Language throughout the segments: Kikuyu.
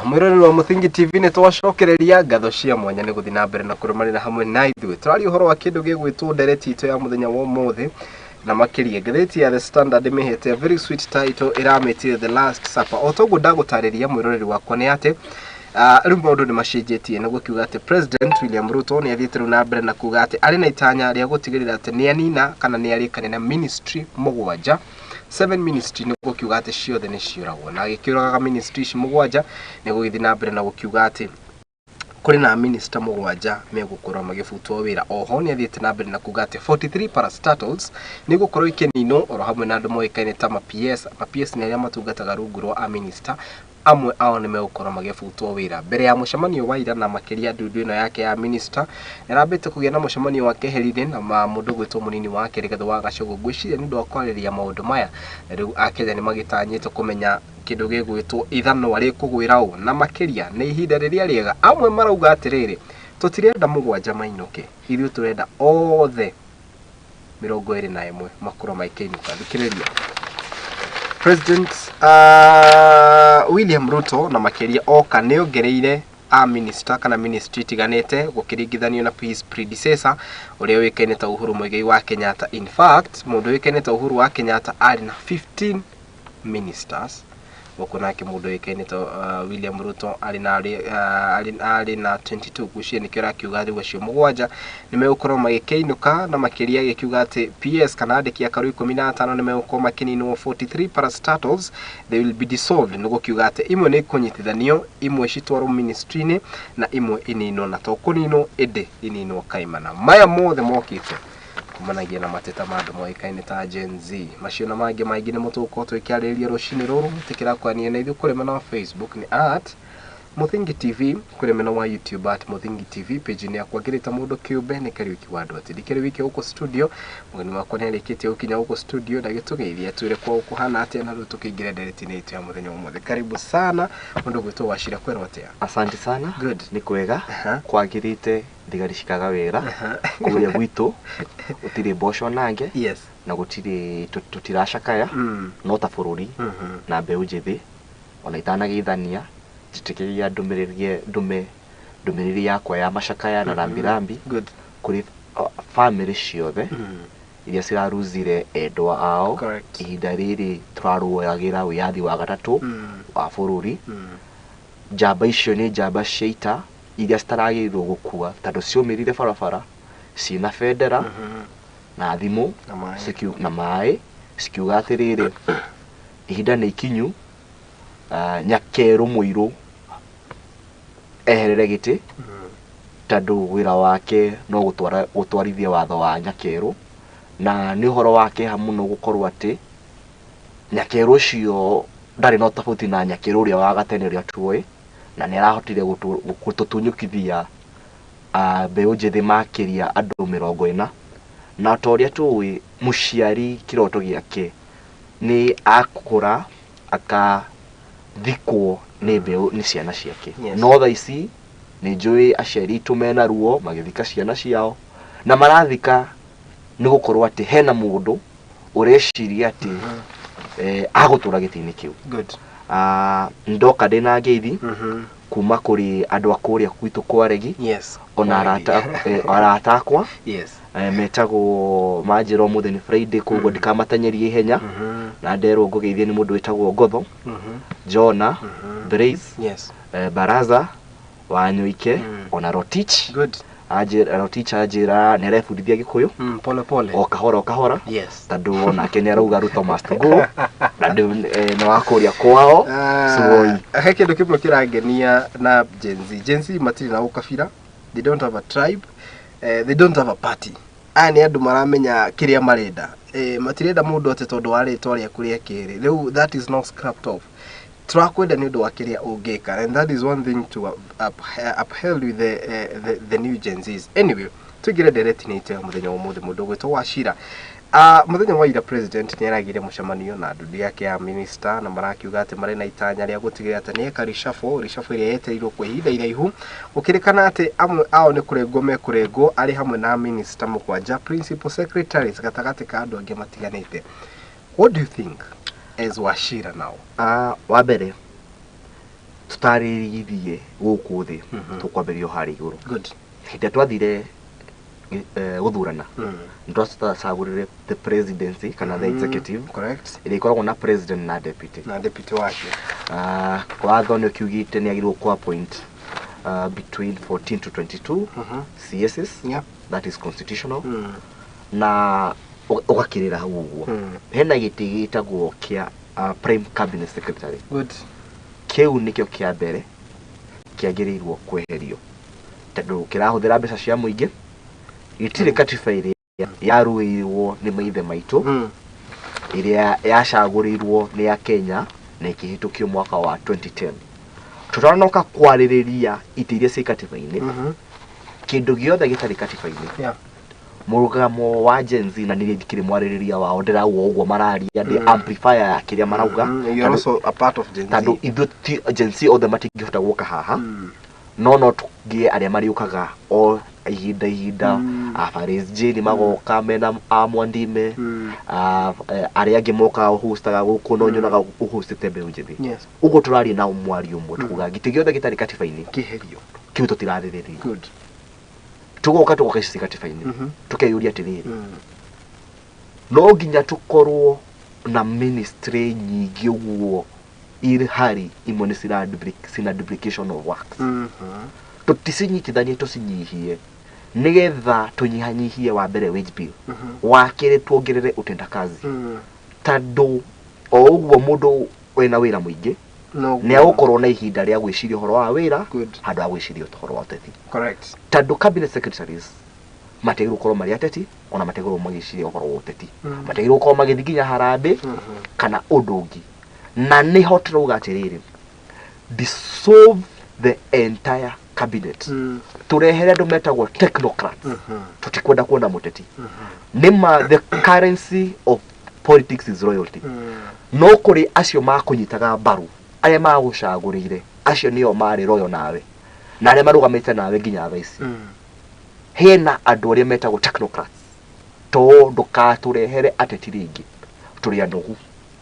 Mwĩroreri wa Mũthingi TV, nĩ twacokereria ngatho cia mwanya nĩ gũthiĩ na mbere na kũrũmanĩra hamwe na ithuĩ. Tũraria ũhoro wa kĩndũ gĩgwĩtwo ndereti itũ ya mũthenya wa ũmũthĩ, na makĩria ngathĩti ya The Standard ĩmĩhete a very sweet title, ĩramĩtire The Last Supper. O toguo ndagũtarĩria, mwĩroreri wakwa, nĩ atĩ rĩu maũndũ nĩ macenjetie, nĩ gũkiuga atĩ President William Ruto nĩ athiĩte rĩu na mbere na kuga atĩ arĩ na itanya rĩa gũtigĩrĩra atĩ nĩ anina kana nĩ arĩkania na ministry mũgwanja, seven ministry, nĩ gũkiuga atĩ ciothe nĩ ciũragwo. Na agĩkĩũragaga ministry ici mũgwanja nĩ gũgĩthiĩ na mbere na gũkiuga atĩ kũrĩ na minista mũgwanja megũkorwo magĩbutwo wĩra. Oho nĩ athiĩte na mbere na kuga atĩ 43 parastatals nĩ igũkorwo ikĩninwo, oro hamwe na andũ moĩkaine ta ma PS. Ma PS nĩ arĩa matungataga rungu rwa a minister. Amwe ao nĩ megũkorwo magĩbutwo wĩra. Mbere ya mũcemanio wa ira, na makĩria ndundu ĩno yake ya minister, nĩ arambĩte kũgĩa na mũcemanio wa keheri-inĩ na mũndũ gwĩtwo mũnini wake Rigathĩ wa Gachagua, ngwĩciria nĩ ũndũ wa kwarĩrĩria maũndũ maya. Na rĩu Akenya nĩ magĩtanyĩte kũmenya kĩndũ gĩgwĩtwo ithanwa rĩkũgwĩra ũ, na makĩria nĩ ihinda rĩrĩa rĩega. Amwe marauga atĩrĩrĩ, tũtirenda mũgwanja mainũke, ithuĩ tũrenda othe 21 makorwo makĩinũka. Thikĩrĩria President William Ruto, na makĩria oka nĩ ongereire a minister kana ministry itiganĩte gũkĩringithanio na his predecessor ũrĩa ũĩkaine ta Uhuru Muigai wa Kenyatta. In fact, mũndũ ũĩkaine ta Uhuru wa Kenyatta arĩ na 15 ministers, gũkũ nake mũndũ ũĩkaine ta William Ruto arĩ na 22. Ngwĩciria nĩkĩo arakiuga rĩu acio mũgwanja nĩ megũkorwo magĩkĩinũka, na makĩria agĩkiuga atĩ PS kana andĩki a karũ 15 nĩ megũkorwo makĩninwo. 43 parastatals, they will be dissolved, nĩ gũkiuga atĩ imwe nĩ ikũnyitithanio, imwe citwarwo ministry-inĩ na imwe ininwo, na to kũninwo ĩndĩ ininwo kaimana. Maya mothe mokĩte kumanagia na mateta ma andũ moĩkaine ta Gen Z. Macio na mangĩ maingĩ nĩmo tũgũkorwo tũgĩkĩarĩrĩria rũcinĩ rũrũ. Ĩtĩkĩra kwaria na ithuĩ kũrĩ mwena wa Facebook nĩ @MũthingiTV, kũrĩ mwena wa YouTube @MũthingiTV, page-inĩ yakwa ngĩrĩta mũndũ kĩũmbe nĩ Kariũki wa Andũ atĩ ndikĩrĩ wike gũkũ studio. Mũgeni wakwa nĩ arĩkĩtie gũkinya gũkũ studio na gĩtũgeithie, atwĩre kwao kũhana atĩa, na rĩu tũkĩingĩre ndereti-inĩ itũ ya mũthenya wa ũmũthĩ. Karibu sana, mũndũ gwĩtwo Wachira, kwerwo atĩa? Asante sana. Good. Nĩ kwega. Kwagĩrĩte, thigari cikaga wĩra. Kũrĩa gwitũ gũtirĩ mboco nange na gũtirĩ tũtiracakaya no ta bũrũri na mbeũ njĩthĩ. Ona itanageithania, njĩtĩkĩria ndũmĩrĩrie ndũme ndũmĩrĩri yakwa ya macakaya na rambirambi kũrĩ bamĩrĩ ciothe iria ciraruzire endwa ao ihinda rĩrĩ tũrarũagĩra wĩyathi wa gatatũ wa bũrũri. Njamba icio nĩ njamba cia ita iria citaragĩrĩirwo gũkua tondũ ciaumĩrire barabara ciĩna bendera na thimũ Na maĩ. Na maĩ, cikiuga atĩrĩrĩ, ihinda nĩ ikinyu, nyakerũ mũirũ eherere gĩtĩ tondũ wĩra wake no gũtwara gũtwarithia watho wa nyakerũ. Na nĩ ũhoro wa kĩeha mũno gũkorwo atĩ nyakerũ ũcio ndarĩ na ũtofauti na nyakerũ ũrĩa wa gatene ũrĩa tuoĩ, na nĩ arahotire gũtũtunyũkithia mbeũ njĩthĩ makĩria andũ 40. Na ta ũrĩa tũĩ, mũciari kĩroto gĩake nĩ akũra akathikwo nĩ mbeũ nĩ ciana ciake. No thaa ici nĩ njũĩ aciari aitũ mena ruo magĩthika ciana ciao, na marathika nĩ gũkorwo atĩ hena mũndũ ũreciria atĩ agũtũra gĩtĩ-inĩ kĩu. Ndoka ndĩna ngeithi kuma kũrĩ andũ a kũrĩa gwitũ kwa Regi ona arata akwa metagwo manjĩra ũmũthĩ nĩ Friday, koguo ndikamatenyerie ihenya, na nderwo ngũgeithie nĩ mũndũ wĩtagwo Ngotho Jona Brace, Baraza Wanyoike ona Rotich. Rotich anjĩra nĩ arebundithia Gĩkũyũ Pole pole. o kahora o kahora tondũ onake nĩ arauga "Ruto must go", na nĩ wa kũrĩa kwao Sugoi. He kĩndũ kĩmwe kĩrangenia na Gen Z. Gen Z matirĩ na ũkabira, they don't have a tribe, they don't have a party. Aya nĩ andũ maramenya kĩrĩa marenda. Matirenda mũndũ atĩ tondũ wa rĩtwa rĩaku rĩa kerĩ rĩu, that is not scrapped off. Tũrakwenda nĩ ũndũ wa kĩrĩa ũngĩka, and that is one thing to upheld with the new Gen Zs. Anyway, tũingĩre ndereti-inĩ itũ ya mũthenya wa ũmũthĩ. Mũndũ ũgwĩtwo Wachira, mũthenya wa ira president nĩ aragire mũcemanio na ndundu yake ya minister, na marakiuga atĩ marĩ na itanya rĩa gũtigĩrĩra atĩ nĩ eka reshuffle, reshuffle ĩrĩa yetereirwo kwa ihinda iraihu, gũkĩrĩkana atĩ amwe ao nĩ kũrengwo mekũrengwo, arĩ hamwe na minister mũgwanja, principal secretaries, gatagatĩ ka andũ angĩ matiganĩte. What do you think as Wachira now? Wa mbere Tũtarĩrie gũkũ thĩ, tũkwambĩrĩria o harĩa igũrũ. Good. Hĩndĩ ĩrĩa twathire gũthurana, nĩ twacagũrire the presidency kana the executive, ĩrĩa ĩkoragwo na president na deputy. Na deputy wake. Ah, watho nĩ ũkiugĩte nĩ agĩrĩirwo ku appoint between 14 to 22 CSs. That is constitutional. Na ũgakĩrĩra hau ũguo, hena gĩtĩ gĩtagwo kĩa prime cabinet secretary. Kĩu nĩkĩo kĩa mbere kĩagĩrĩirwo kweherio tondũ kĩrahũthĩra mbeca cia mũingĩ, gĩtirĩ katiba ĩrĩa yarũĩirwo nĩ maithe maitũ, ĩrĩa yacagũrĩirwo nĩ Akenya na ĩkĩhĩtũkio mwaka wa 2010. Tũtanoka kwarĩrĩria itĩ iria ciĩ katiba-inĩ, kĩndũ gĩothe gĩtarĩ katiba-inĩ, mũrũgamo wa Gen Z, na nĩ ndikĩrĩ mwarĩrĩria wao, ndĩrauga ũguo mararia, ndĩ amplifier ya kĩrĩa marauga. You're also a part of Gen Z. Tondũ ithuĩ ti Gen Z othe matingĩhota gũka haha, no tũgĩe arĩa marĩũkaga o ihinda ihinda. Afaris J nĩ magoka mena a Mwandime, arĩa angĩ mokaga ũhostaga gũkũ, no nyonaga ũhostĩte mbeũ njĩthĩ. Ũguo tũraria na mwario ũmwe, tukuga gĩtĩ gĩothe gĩtarĩ katiba-inĩ Kĩherio. Kĩu tũtirarĩrĩria. Tũgoka ici katiba-inĩ, tũkeyũria atĩrĩrĩ, no nginya tũkorwo na ministry nyingĩ ũguo irĩ hari imwe nĩ cina duplication of works? Tũticinyitithanie, tũcinyihie nĩgetha tũnyihanyihie wa mbere wage bill, wa kerĩ tuongerere utendakazi, tondũ o ũguo mũndũ wĩna wĩra mũingĩ No. nĩ agũkorwo na ihinda rĩa gwĩciria ũhoro wa wĩra handũ ha gwĩciria ũhoro wa ũteti, tondũ cabinet secretaries matiagĩrĩirwo gũkorwo marĩ ateti, ona matiagĩrĩirwo magĩciria ũhoro wa ũteti, matiagĩrĩirwo gũkorwo magĩthiĩ nginya harambĩ kana ũndũ ũngĩ. Na nĩho tũrauga atĩrĩrĩ, dissolve the entire cabinet, tũrehere andũ metagwo technocrats. Tũtikwenda kuona mũteti. Nĩma the currency of politics is loyalty, no kũrĩ acio makũnyitaga mbaru, arĩa magũcagũrĩire, acio nĩo marĩ royo nawe na arĩa marũgamĩte nawe nginya thaa ici. Hena andũ arĩa metagwo technocrats, to ndũkatũrehere ateti rĩngĩ, tũrĩ anogu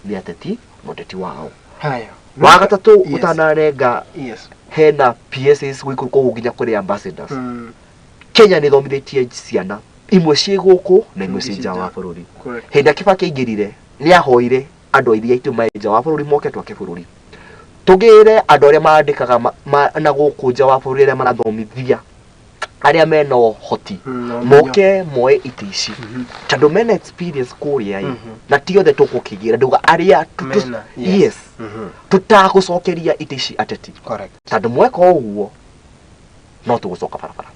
nĩ ateti na ũteti wao. Haya. Wa gatatũ, ũtanarenga, hena PSs gũikũrũka ũguo nginya kũrĩ ambassadors. Kenya nĩ ĩthomithĩtie ciana imwe ciĩ gũkũ na imwe ciĩ nja wa bũrũri. Hĩndĩ ĩrĩa Kibaki aingĩrire, nĩ ahoire andũ aingĩ aitũ marĩ nja wa bũrũri moke twake bũrũri. Tũgĩre andũ arĩa mandĩkaga na gũkũ nja wa bũrũri, arĩa marathomithia, arĩa mena ũhoti, Na ũmenyo. moke moe itĩ ici tondũ mena experience kũrĩa ĩ, na ti othe tũgũkĩgĩra ndauga arĩa Mena, yes. Yes, tũtagũcokeria itĩ ici ateti, tondũ mweka ũguo no tũgũcoka barabara.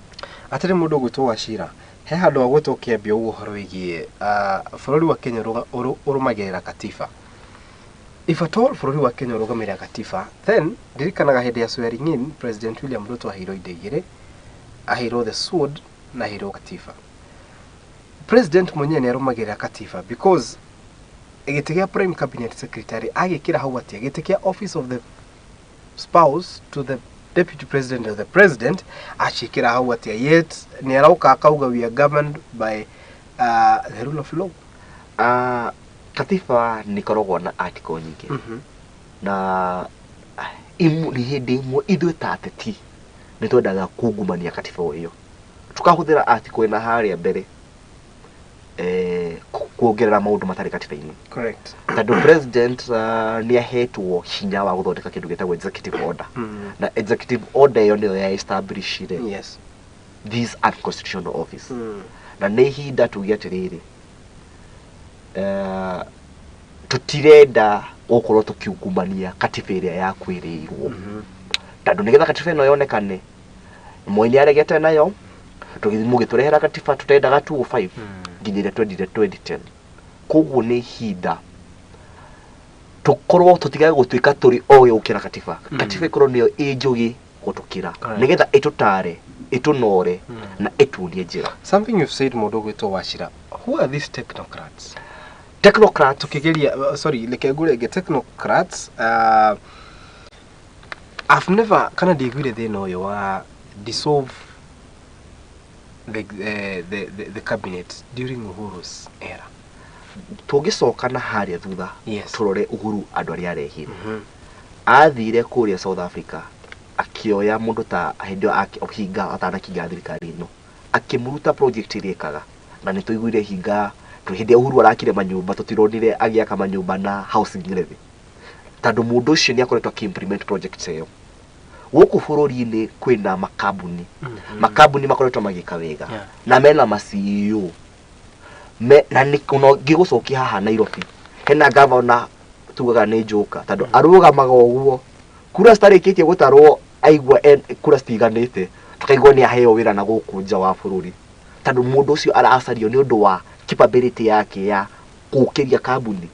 Atĩrĩ, mũndũ ũgwĩtwo Wachira, he handũ agwĩtwo ũkĩambia ũguo ũhoro wĩgiĩ bũrũri wa Kenya ũrũmagĩrĩra katiba. If at all bũrũri wa Kenya ũrũgamĩrĩra katiba, then ndirikanaga hĩndĩ ya swearing in, President William Ruto aheirwo indo igĩrĩ, aheirwo the sword na aheirwo katiba. President mwenyewe nĩ arũmagĩrĩra katiba? Because gĩtĩ gĩa prime cabinet secretary agĩkĩra hau atĩa? Gĩtĩ kĩa office of the spouse to the deputy president of the president aciĩkĩra hau atĩa? Yet nĩ arauka akauga we are governed by the rule of law. Katiba nĩ ĩkoragwo na article nyingĩ, na nĩ hĩndĩ ĩmwe ithuĩ ta ateti nĩ twendaga kungumania katiba o ĩyo, tũkahũthĩra article ĩna harĩa mbere kuongerera maũndũ matarĩ katiba-inĩ, tondũ president nĩ ahetwo hinya wa gũthondeka kĩndũ gĩtagwo executive order, na executive order ĩyo nĩyo ya establishire this unconstitutional office. Na nĩ ihinda tuge atĩrĩrĩ, tũtirenda gũkorwo tũkiungumania katiba ĩrĩa yakwĩrĩirwo, tondũ nĩgetha katiba ĩno yonekane, Moi nĩ aregete nayo, tũgĩthiĩ mũgĩtũrehera katiba tũtendaga 205 nginya ĩrĩa twendire 2010. Koguo nĩ ihinda tũkorwo tũtigage gũtuĩka tũrĩ ogĩ gũkĩra katiba. Katiba ĩkorwo nĩyo ĩ njũgĩ gũtũkĩra, nĩgetha ĩtũtare, ĩtũnore na ĩtuonie njĩra. Something you've said, mũndũ ũgwĩtwo Wachira, who are these technocrats? Technocrats. Tukigeria, sorry, reke ngũrenge. Technocrats, I've never kana ndiiguire thĩna ũyũ wa dissolve the cabinet during Uhuru's era. Tũngĩcoka na harĩa thutha, tũrore Uhuru, andũ arĩa arehire, athire kũrĩa South Africa. Akĩoya mũndũ ta hĩndĩ ĩyo Hinga atanakinga thirikari ĩno, akĩmũruta project ĩrĩa ĩkaga, na nĩ tũiguire Hinga hĩndĩ ĩrĩa Uhuru arakire manyũmba, tũtironire agĩaka manyũmba na housing levy, tondũ mũndũ ũcio nĩ akoretwo akĩ-implement project ĩyo gũkũ bũrũri-inĩ. Kwĩna makambuni, makambuni makoretwo magĩka wega na mena ma CEO me, na nĩ ono ngĩgũcokia haha Nairobi hena gavana tugaga nĩ njoka, tondũ arũgamaga ũguo kura citarĩkĩtie gũtarwo, aigua kura citiganĩte, tukaigua nĩ aheo wĩra na gũkũ nja wa bũrũri, tondũ mũndũ ũcio aracario nĩ ũndũ wa capability yake ya gũkĩria kambuni.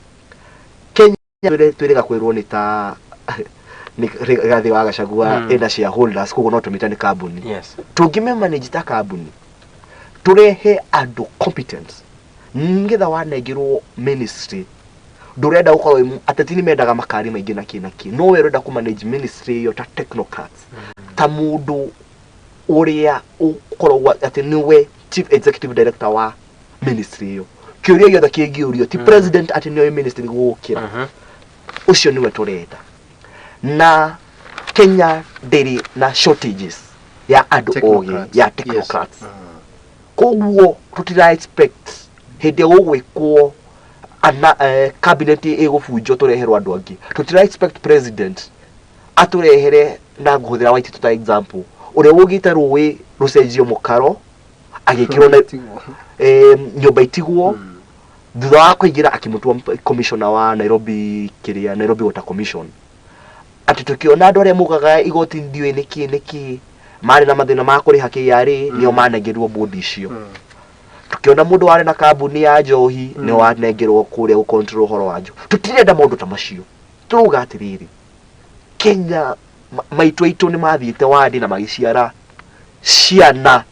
Kenya twĩrĩga kwĩrwo nĩ ta nĩ Rigathĩ wa Gachagua ĩna shareholders, koguo no tũmĩte nĩ kambuni. Tũngĩme manage ta kambuni, tũrehe andũ competent, nĩgetha wanengerwo ministry ndũrenda gũkorwo ateti nĩ mendaga makari maingĩ na kĩ na kĩ, no we ũrenda kũ manage ministry ĩyo ta technocrats, ta mũndũ ũrĩa ũkoragwo atĩ nĩwe chief executive director wa ministry ĩyo. Kĩũria gĩothe kĩngĩũrio ti president atĩ nĩoĩ ministry gũgũkĩra. Ũcio nĩwe tũrenda, na Kenya ndĩrĩ na shortages ya andũ ogĩ Technocrats. ya technocrats. Koguo tũtira expect hĩndĩ ĩrĩa gũgwĩkwo ana cabinet ĩgũbunjwo tũreherwo andũ angĩ. Tũtira expect president atũrehere, na ngũhũthĩra Waititu ta example, ũrĩa wũgĩte rũĩ rũcenjio mũkaro agĩkĩrwo na Tiguo. Nyũmba itigwo. Thutha wa kũingĩra akĩmũtua commissioner wa Nairobi, kĩrĩa Nairobi Water Commission, atĩ tũkĩona andũ arĩa mugaga igoti ndiũĩ nĩkĩ nĩkĩ marĩ na mathĩna ma kũrĩha KRA, nĩo manengerirwo board icio. Tũkĩona mũndũ warĩ na kambuni ya njohi nĩo wanengerwo kũrĩa gũ-control ũhoro wa njohi. Tũtirenda maũndũ ta macio. Tũrauga atĩrĩrĩ, Kenya maitũ aitũ nĩ mathiĩte wandi na magĩciara ciana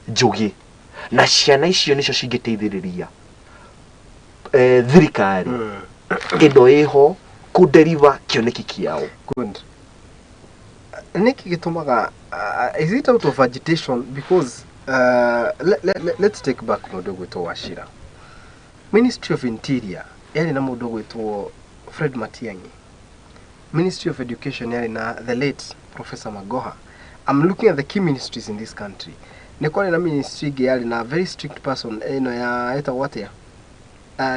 njũgĩ, na ciana icio nĩcio cingĩteithĩrĩria thirikari ĩno ĩho kũ-deliver kĩoneki kĩao. Good. Nĩkĩ gĩtũmaga, is it out of agitation? Because let's take back mũndũ ũgwĩtwo Wachira. Ministry of Interior yarĩ na mũndũ ũgwĩtwo Fred Matiang'i. Ministry of Education yarĩ na the late Professor Magoha. I'm looking at the key ministries in this country. Nĩ kwarĩ na ministry ĩngĩ yarĩ na very strict person, ĩno ya ĩtagwo atĩa,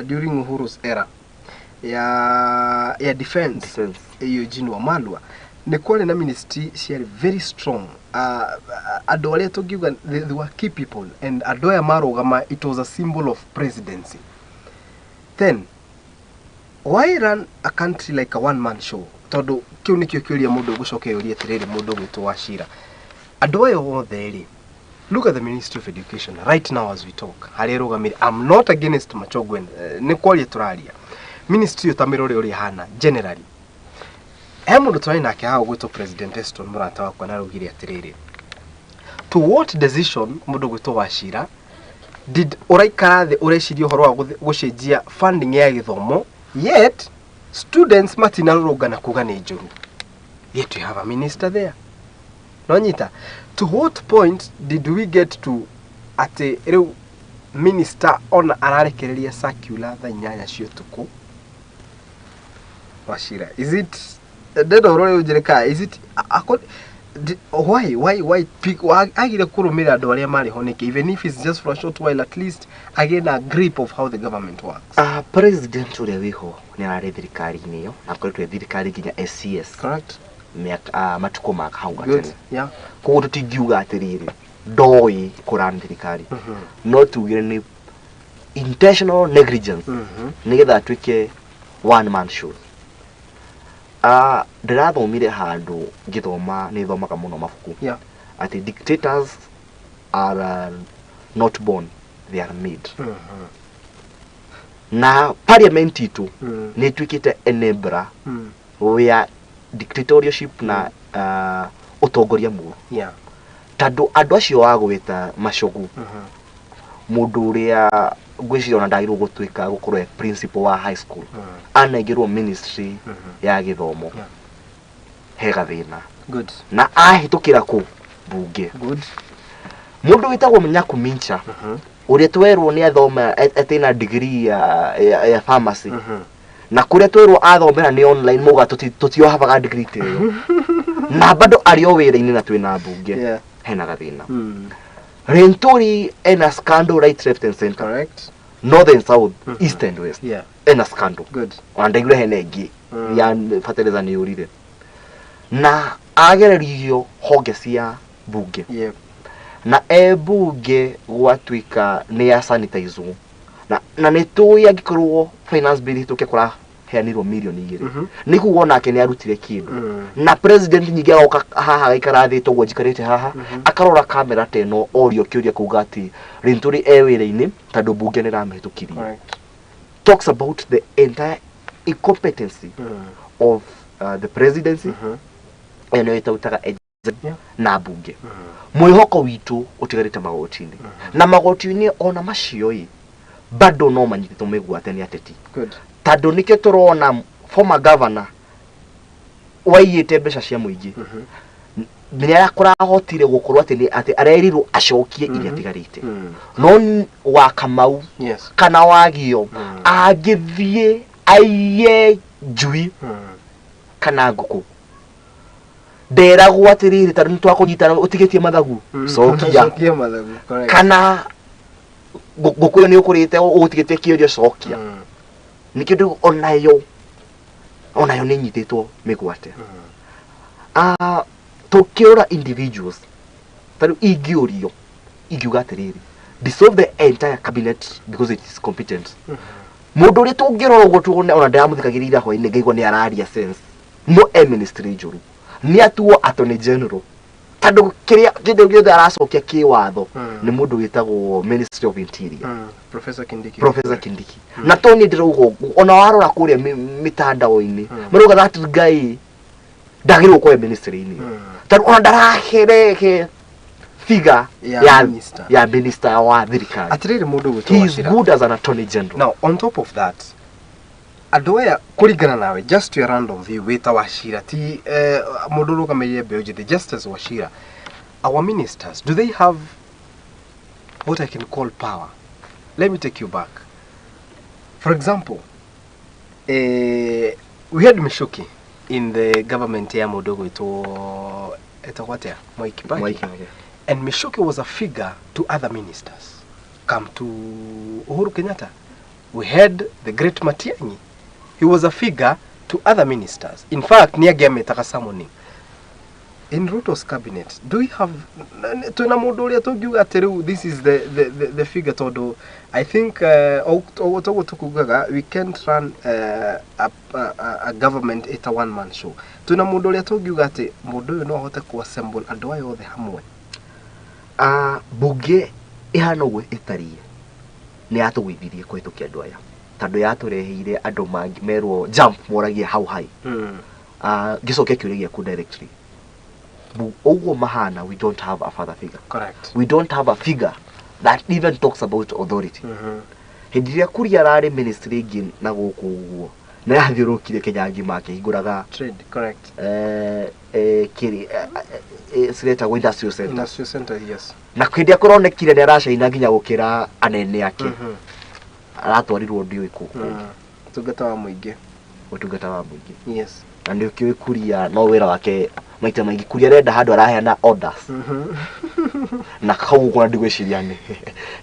during Uhuru's era, ya defense. Defense. Eugene Wamalwa. Nĩ kwarĩ na ministry ciarĩ very strong, andũ arĩa tũngiuga they were key people, and andũ aya marũgama, it was a symbol of presidency. Then why run a country like a one man show? Tondũ kĩu nĩkĩo kĩũria mũndũ ũgũcoka yũria atĩrĩrĩ, mũndũ ũgwĩtwo Wachira, andũ aya othe rĩ, look at the Ministry of Education right now as we talk, harĩa ĩrũgamĩre. I'm not against Machogwen, nĩ kwaria tũraria ministry ĩyo ta mĩrore ũrĩa ĩhana generally. He mũndũ tũrarĩ nake haha ũgwĩtwo President Eston, mũrata wakwa, na araugire atĩrĩrĩ, to what decision mũndũ ũgwĩtwo Wachira did ũraikara thĩ ũreciria ũhoro wa gũcenjia funding ya gĩthomo, yet students matinarũrũngana kuga nĩ njũru, yet we have a minister there? No nyita, to what point did we get to atĩ rĩu minister ona ararekereria circular thaa 8 cia ũtukũ? Wachira, is it, ndenda ũrore ũnjĩre ka is it why pick agire kũrũmĩrĩra andũ arĩa marĩ ho nĩkĩ, even if it's just for a short while, at least agĩe na grip of how the government works? President ũrĩa wĩho nĩ ararĩ thirikari-inĩ ĩyo na akoretwo e thirikari nginya SCS Correct. Mĩaka matukũ ma hau Good. gatene. Koguo tũtingiuga atĩrĩrĩ ndoĩ kũrani thirikari, no tugire nĩ intentional negligence nĩgetha atuĩke one man show. Ndĩrathomire handũ ngĩthoma, nĩ thomaga mũno mabuku, atĩ dictators are not born, they are made. Na parliament itũ nĩ ĩtuĩkĩte enabler ya dictatorship na ũtongoria mũru, tondũ andũ acio wa gwĩta Macogu, mũndũ ũrĩa ngwĩciria ona ndagĩrĩirwo gũtuĩka gũkorwo e principal wa high school, anengerwo ministry ya gĩthomo, he gathĩna. Good. Na ahĩtũkĩra kũ bunge. Good. Mũndũ wĩtagwo Nyakumincha, ũrĩa twerwo nĩ athoma atĩ na degree ya pharmacy, na kũrĩa twerwo athomera nĩ online, mauga tũtiohavaga degree ta ĩyo. Na bado arĩ o wĩra-inĩ na twĩna mbunge. Hena gathĩna. Linturi ena scandal right, left and center. North and south, east and west. Ena scandal. Ona ndaigire hena ĩngĩ ya fertilizer nĩ yũrire na agererio honge cia bunge. Na e bunge gwatuĩka nĩ ya sanitizwo na nĩ tũĩ angĩkorwo finance bill hĩtũke kũraheanirwo mirioni 2, nĩ kuga onake nĩ arutire kĩndũ. Na president nyingĩ agoka haha agaikara thĩ toguo njikarĩte haha, akarora kamera ta ĩno, orio kĩũria kuga atĩ Linturi e wĩra-inĩ tondũ bunge nĩ ĩramĩhĩtũkirie. Talks about the entire incompetency of the presidency, ĩyo nĩyo ĩtautaga na bunge. Mwĩhoko witũ ũtigarĩte magoti-inĩ, na magoti-inĩ ona macio ĩ bado no manyitĩtwo mĩgwate nĩ ateti, tondũ nĩkĩo tũrona former governor waiyĩte mbeca cia mũingĩ nĩ kũrahotire gũkorwo atĩ nĩ atĩ arerirwo acokie iria tigarĩte. No wa Kamau kana wagio angĩthiĩ aiye njui kana ngũkũ, nderagwo atĩrĩrĩ, tondũ nĩ twakũnyita ũtigĩtie mathagu, cokia. Cokia mathagu. Correct. Kana ngũkũ ĩyo nĩ ũkũrĩte ũgũtigĩtie kĩũria, cokia. Nĩkĩo ndĩu onayo nĩ nyitĩtwo mĩgwate. Ah, tũkĩrora individuals, tarĩu ingĩũrio ingiuga atĩrĩrĩ, dissolve the entire cabinet because it is competent. Mũndũ ũrĩa tũngĩrora ũguo tuone, ona ndĩramũthikagĩrĩria hwainĩ ngaigua nĩ araria sense, no e ministry njũru, nĩ atuo attorney general, tondũ kĩrĩa kĩndũ gĩothe aracokia kĩwatho. Nĩ mũndũ wĩtagwo Ministry of Interior. Professor Kindiki. Professor Kindiki. Na to niĩ ndĩrauga ũguo, ona warora kũrĩa mĩtandao-inĩ, marauga that guy ndagĩrĩirwo gũkorwo e ministry-inĩ, tondũ ona ndaraherehe figure ya ya minister. Ya minister wa thirikari. Atĩrĩrĩ, mũndũ gwĩtwo He is Wachira. good as an attorney general. Now, on top of that, andũ aya kũringana nawe, just your random view, wĩta Wachira, ti mũndũ ũrũgamĩrĩire mbeũ njĩthĩ, just as Wachira, our ministers, do they have what I can call power? Let me take you back. For example, we had Michuki in the government ya mũndũ gwĩtwo, etagwo atĩa, Mwai Kibaki. Mwai Kibaki. And Michuki was a figure to other ministers. Come to Uhuru Kenyatta, we had the great Matiang'i. He was a figure to other ministers. In fact, nĩ angĩametaga summoning. In Ruto's cabinet, do we have twĩna mũndũ ũrĩa tũngiuga atĩ rĩu this is the figure? Tondũ I think toguo tũkugaga, we can't run a government ĩta one man show. Twĩna mũndũ ũrĩa tũngiuga atĩ mũndũ ũyũ no ahote kũ-assemble andũ aya othe hamwe? Ah, bunge ĩhana ũguo ĩtariĩ nĩ yatũgũithirie kũhĩtũkia andũ aya, tondũ yatũreheire andũ mangĩ merwo jump moragie how high. Ah, ngĩcokia kĩũria gĩaku directly, ũguo mahana, we don't have a father figure. We don't have a figure that even talks about authority. Hĩndĩ ĩrĩa Kuria ararĩ ministry ĩngĩ na gũkũ ũguo na yathiũrũkire Kenya ngima akĩhingũraga Trade, correct. Kĩrĩ ciretagwo industrial center. Industrial center, yes. Na hĩndĩ ĩrĩa kũronekire nĩ aracaina nginya gũkĩra anene ake, aratwarirwo ndiũĩ kũ. Ũtungata wa mũingĩ. Ũtungata wa mũingĩ. Na nĩ ũkĩũĩ Kuria no wĩra wake maita maingĩ Kuria arenda handũ araheana orders, na kau ũguo na ndigwĩciria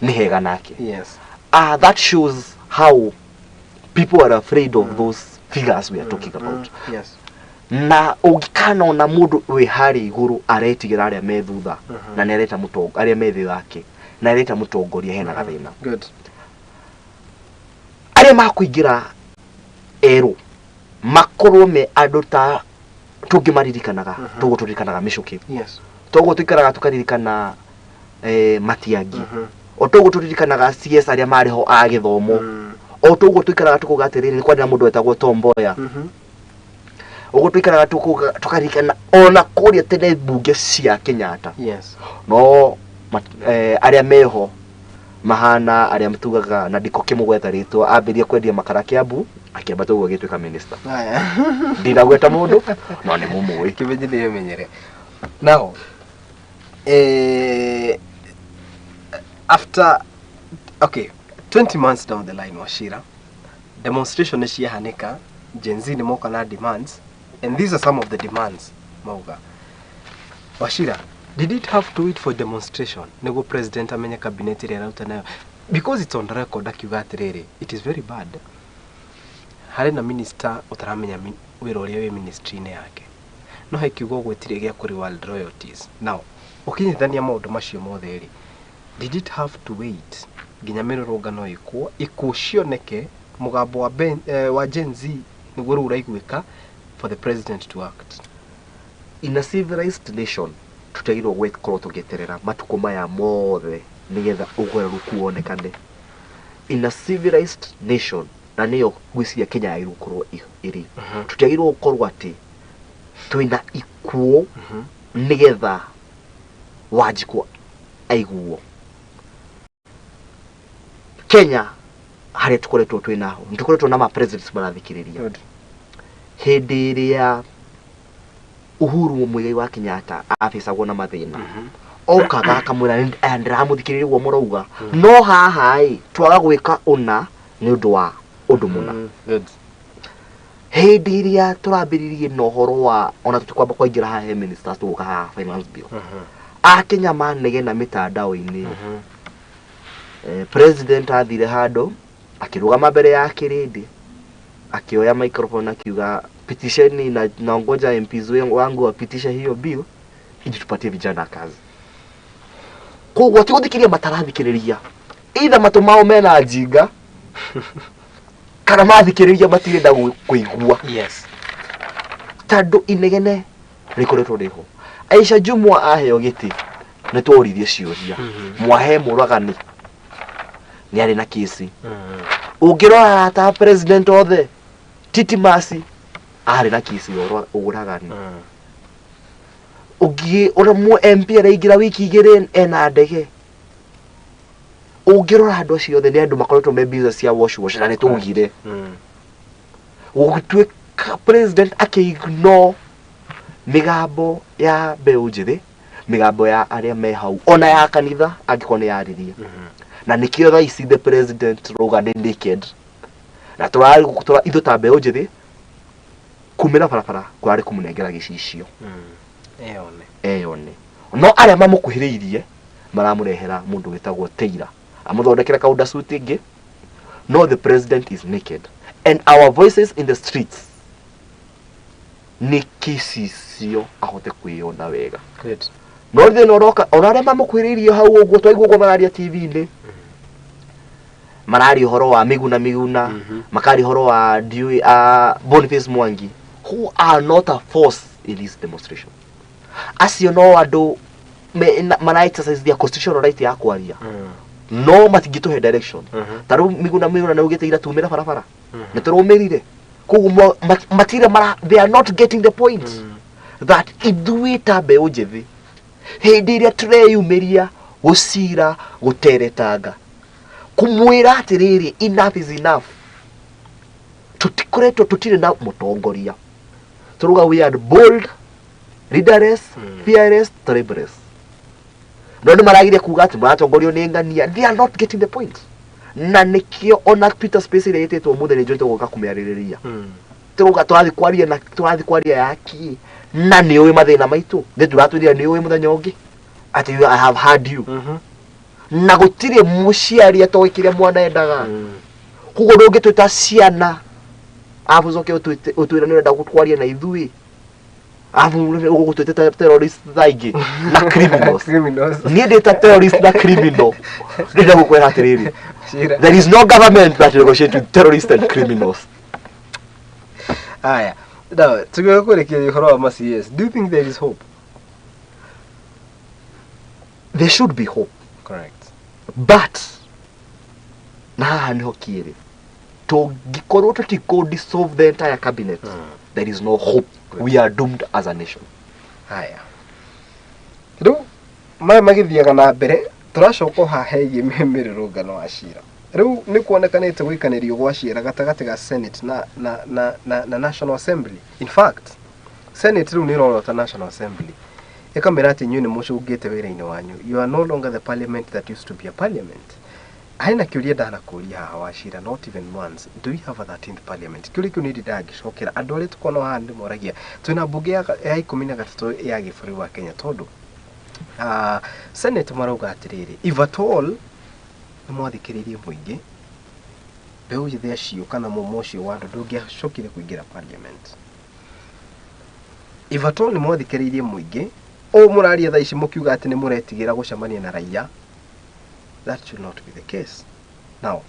nĩ hega nake. Ah, that shows how people are afraid of those figures we are talking about. Na ũngĩkanona mũndũ wĩ harĩa igũrũ aretigĩra arĩa me thutha, na nĩ areta mũtongo arĩa me thĩ wake na areta mũtongoria, hena gathĩna. Arĩa makũingĩra erũ makorwo me andũ ta tũngĩmaririkanaga, toguo tũririkanaga Mĩcũkĩ, toguo tũikaraga tũkaririkana Matiang'i, o toguo tũririkanaga CS arĩa marĩ ho a gĩthomo, o toguo tũikaraga tũkauga atĩrĩrĩ, nĩ kwarĩ na mũndũ wetagwo Tom Mboya, ũguo tũikaraga tũkaririkana ona kũrĩa tene mbunge cia Kenyatta. No arĩa meho mahana arĩa tugaga na ndikũkĩmũgweta rĩtwa, ambĩrĩria kwendia makara Kiambu, akĩambata ũguo agĩtuĩka minister. Haya. Ndinagweta mũndũ no nĩ mũmũĩ. Kĩmenyi nĩ ĩmenyere. Now, after, okay, 20 months down the line, Wachira, demonstration nĩ ciahanĩka, Gen Z nĩ moka na demands, and these are some of the demands mauga. Wachira, did it have to wait for demonstration nĩguo president amenye cabinet ĩrĩa araruta nayo? Because it's on record akiuga atĩrĩrĩ, it is very bad, harĩ na minister ũtaramenya wĩra ũrĩa wĩ ministry-inĩ yake, no he kiugo gwĩtire gĩa kũ reward royalties. Now ũkĩnyitithania maũndũ macio mothe rĩ, did it have to wait nginya mĩrũrũngano ĩkwo, ikuũ cioneke, mũgambo wa, wa Gen Z nĩguo rĩu ũraiguĩka, for the president to act? In a civilized nation, tũtiagĩrĩirwo gũkorwo tũgĩeterera matukũ maya mothe nĩgetha ũgarũrũku wonekane. In a civilized nation, na nĩyo ngwĩciria Kenya yagĩrĩirwo gũkorwo ĩrĩ, tũtiagĩrĩirwo gũkorwo atĩ twĩna ikuũ nĩgetha Wanjikũ aiguo. Kenya harĩa tũkoretwo twĩna, nĩ tũkoretwo na ma presidents marathikĩrĩria. Hĩndĩ ĩrĩa Uhuru Muigai wa Kenyatta abĩcagwo na mathĩna, okaga akamwĩra, "Aya ndĩramũthikĩrĩria ũguo mũrauga, no haha ĩ twaga gwĩka ũna nĩ ũndũ wa ũndũ mũna." Hĩndĩ ĩrĩa tũrambĩrĩirie na ũhoro wa ona tũtikwamba kwaingĩra haha he ministers, tũgũka haha finance bill, akenya manegena mĩtandao-inĩ. President athire handũ akĩrũgama mbere ya kĩrĩndĩ, akĩoya microphone, akiuga, "Pitisheni na naongoja MPs wangu wapitishe hiyo bill ili tupatie vijana kazi." Koguo ti gũthikĩrĩria matarathikĩrĩria, either matũ mao mena njinga kana mathikĩrĩria matirenda kũigua. Tondũ inegene rĩkoretwo rĩho. Aisha Jumwa aheo gĩtĩ, nĩ tworirie ciũria. Mwahe mũragani nĩ arĩ na kĩci. Ũngĩrora arata a president othe, Titi Masi arĩ na kĩci ya ũragani. Ũngĩ ũrĩa MP araingĩra wiki 2 ena ndege. Ũngĩrora andũ acio othe nĩ andũ makoretwo me business cia wash wash, na nĩ twaugire gũgĩtuĩka president akĩignore mĩgambo ya mbeũ njĩthĩ, mĩgambo ya arĩa me hau, ona ya kanitha angĩkorwo nĩ yaririe. Na nĩkĩo thaa ici the president rauga nĩ naked, na ithuĩ ta mbeũ njĩthĩ kumĩra barabara kũrarĩ kũmũnengera gĩcicio. Eyone. Eyone. No arĩa mamũkuhĩrĩirie maramũrehera mũndũ wĩtagwo Taylor amũthondekere kaunda suit ĩngĩ. No the president is naked, and our voices in the streets nĩ kĩcicio ahote kwĩyona wega. No thĩna ũroka, ona arĩa mamũkuhĩrĩirie hau ũguo twaigua ũguo mararia TV-inĩ, mararia ũhoro wa Miguna Miguna, makaria ũhoro wa ndiũĩ Boniface Mwangi, who are not a force in this demonstration. Acio no andũ mara exercise their constitutional right ya kwaria, no matingĩtũhe direction. Ta rĩu Miguna Miguna nĩ augĩte ira tumĩra barabara, nĩ tũrũmĩrire. Koguo matirĩ mara, they are not getting the point that ithuĩ ta mbeũ njĩthĩ, hĩndĩ ĩrĩa tũreyumĩria gũcira, gũteretanga, kũmwĩra atĩrĩrĩ, enough is enough, tũtikoretwo, tũtirĩ na mũtongoria. Tũrauga we are bold, leaderless, fearless, tribeless, no nĩ maragiria kuga atĩ maratongorio nĩ ng'ania. They are not getting the point, na nĩkĩo ona Twitter Space ĩrĩa ĩtĩtwo ũmũthĩ nĩ njũĩte gũka kũmĩarĩrĩria. Tũrauga tũrathiĩ kwaria na tũrathiĩ kwaria yaki na nĩ ũĩ mathĩna maitũ, nĩ tũratwĩrire nĩ ũĩ mũthenya ũngĩ atĩ "I have heard you", na gũtirĩ mũciari atoĩ kĩrĩa mwana endaga. Koguo ndũngĩtwĩta ciana arabu ũcoke ũtwĩre nĩ ũrenda kwaria na ithuĩ, arabu ũgũtwĩte terrorist thaa ingĩ na criminals. Criminals. Niĩ ndĩ ta terrorist na criminal, ndĩrenda gũkwĩra atĩrĩrĩ, Shira. there is no government that negotiates with terrorists and criminals. Haya. Now, tukiwa kuelekea ũhoro wa ma CS, do you think there is hope? There should be hope. But na haha nĩho kĩrĩ, tũngĩkorwo tũtikũ dissolve the entire cabinet, there is no hope. We are doomed as a nation. Haya. Rĩu maya magĩthiaga na mbere, tũracoka o haha hegiĩ mĩrũrũngano wa cira. Rĩu nĩ kuonekanĩte gũikanĩrio gwa cira gatagatĩ ga Senate na National Assembly. In fact, Senate rĩu nĩ ĩrorota National Assembly ĩkamĩra atĩ inyuĩ nĩ mũcũngĩte wĩra-inĩ wanyu. You are no longer the parliament that used to be a parliament. Hena kĩũria ndanakũria haha Wachira, not even once. Do we have a 13th parliament? Kĩũria kĩu nĩ ndĩ ndangĩcokera. Andũ arĩa tũkoragwo haha nĩ moragia twĩna mbunge ya 13 ya gĩbũrũri wa Kenya tondũ Senate marauga atĩrĩrĩ, if at all nĩ mwathikĩrĩirie mũingĩ, mbeũ njĩthĩ acio kana mumo ũcio wa andũ ndũngĩacokire kũingĩra parliament. If at all nĩ mwathikĩrĩirie mũingĩ, ũũ mũraria thaa ici mũkiuga atĩ nĩ mũretigĩra gũcemania na raia, that should not be the case. Now,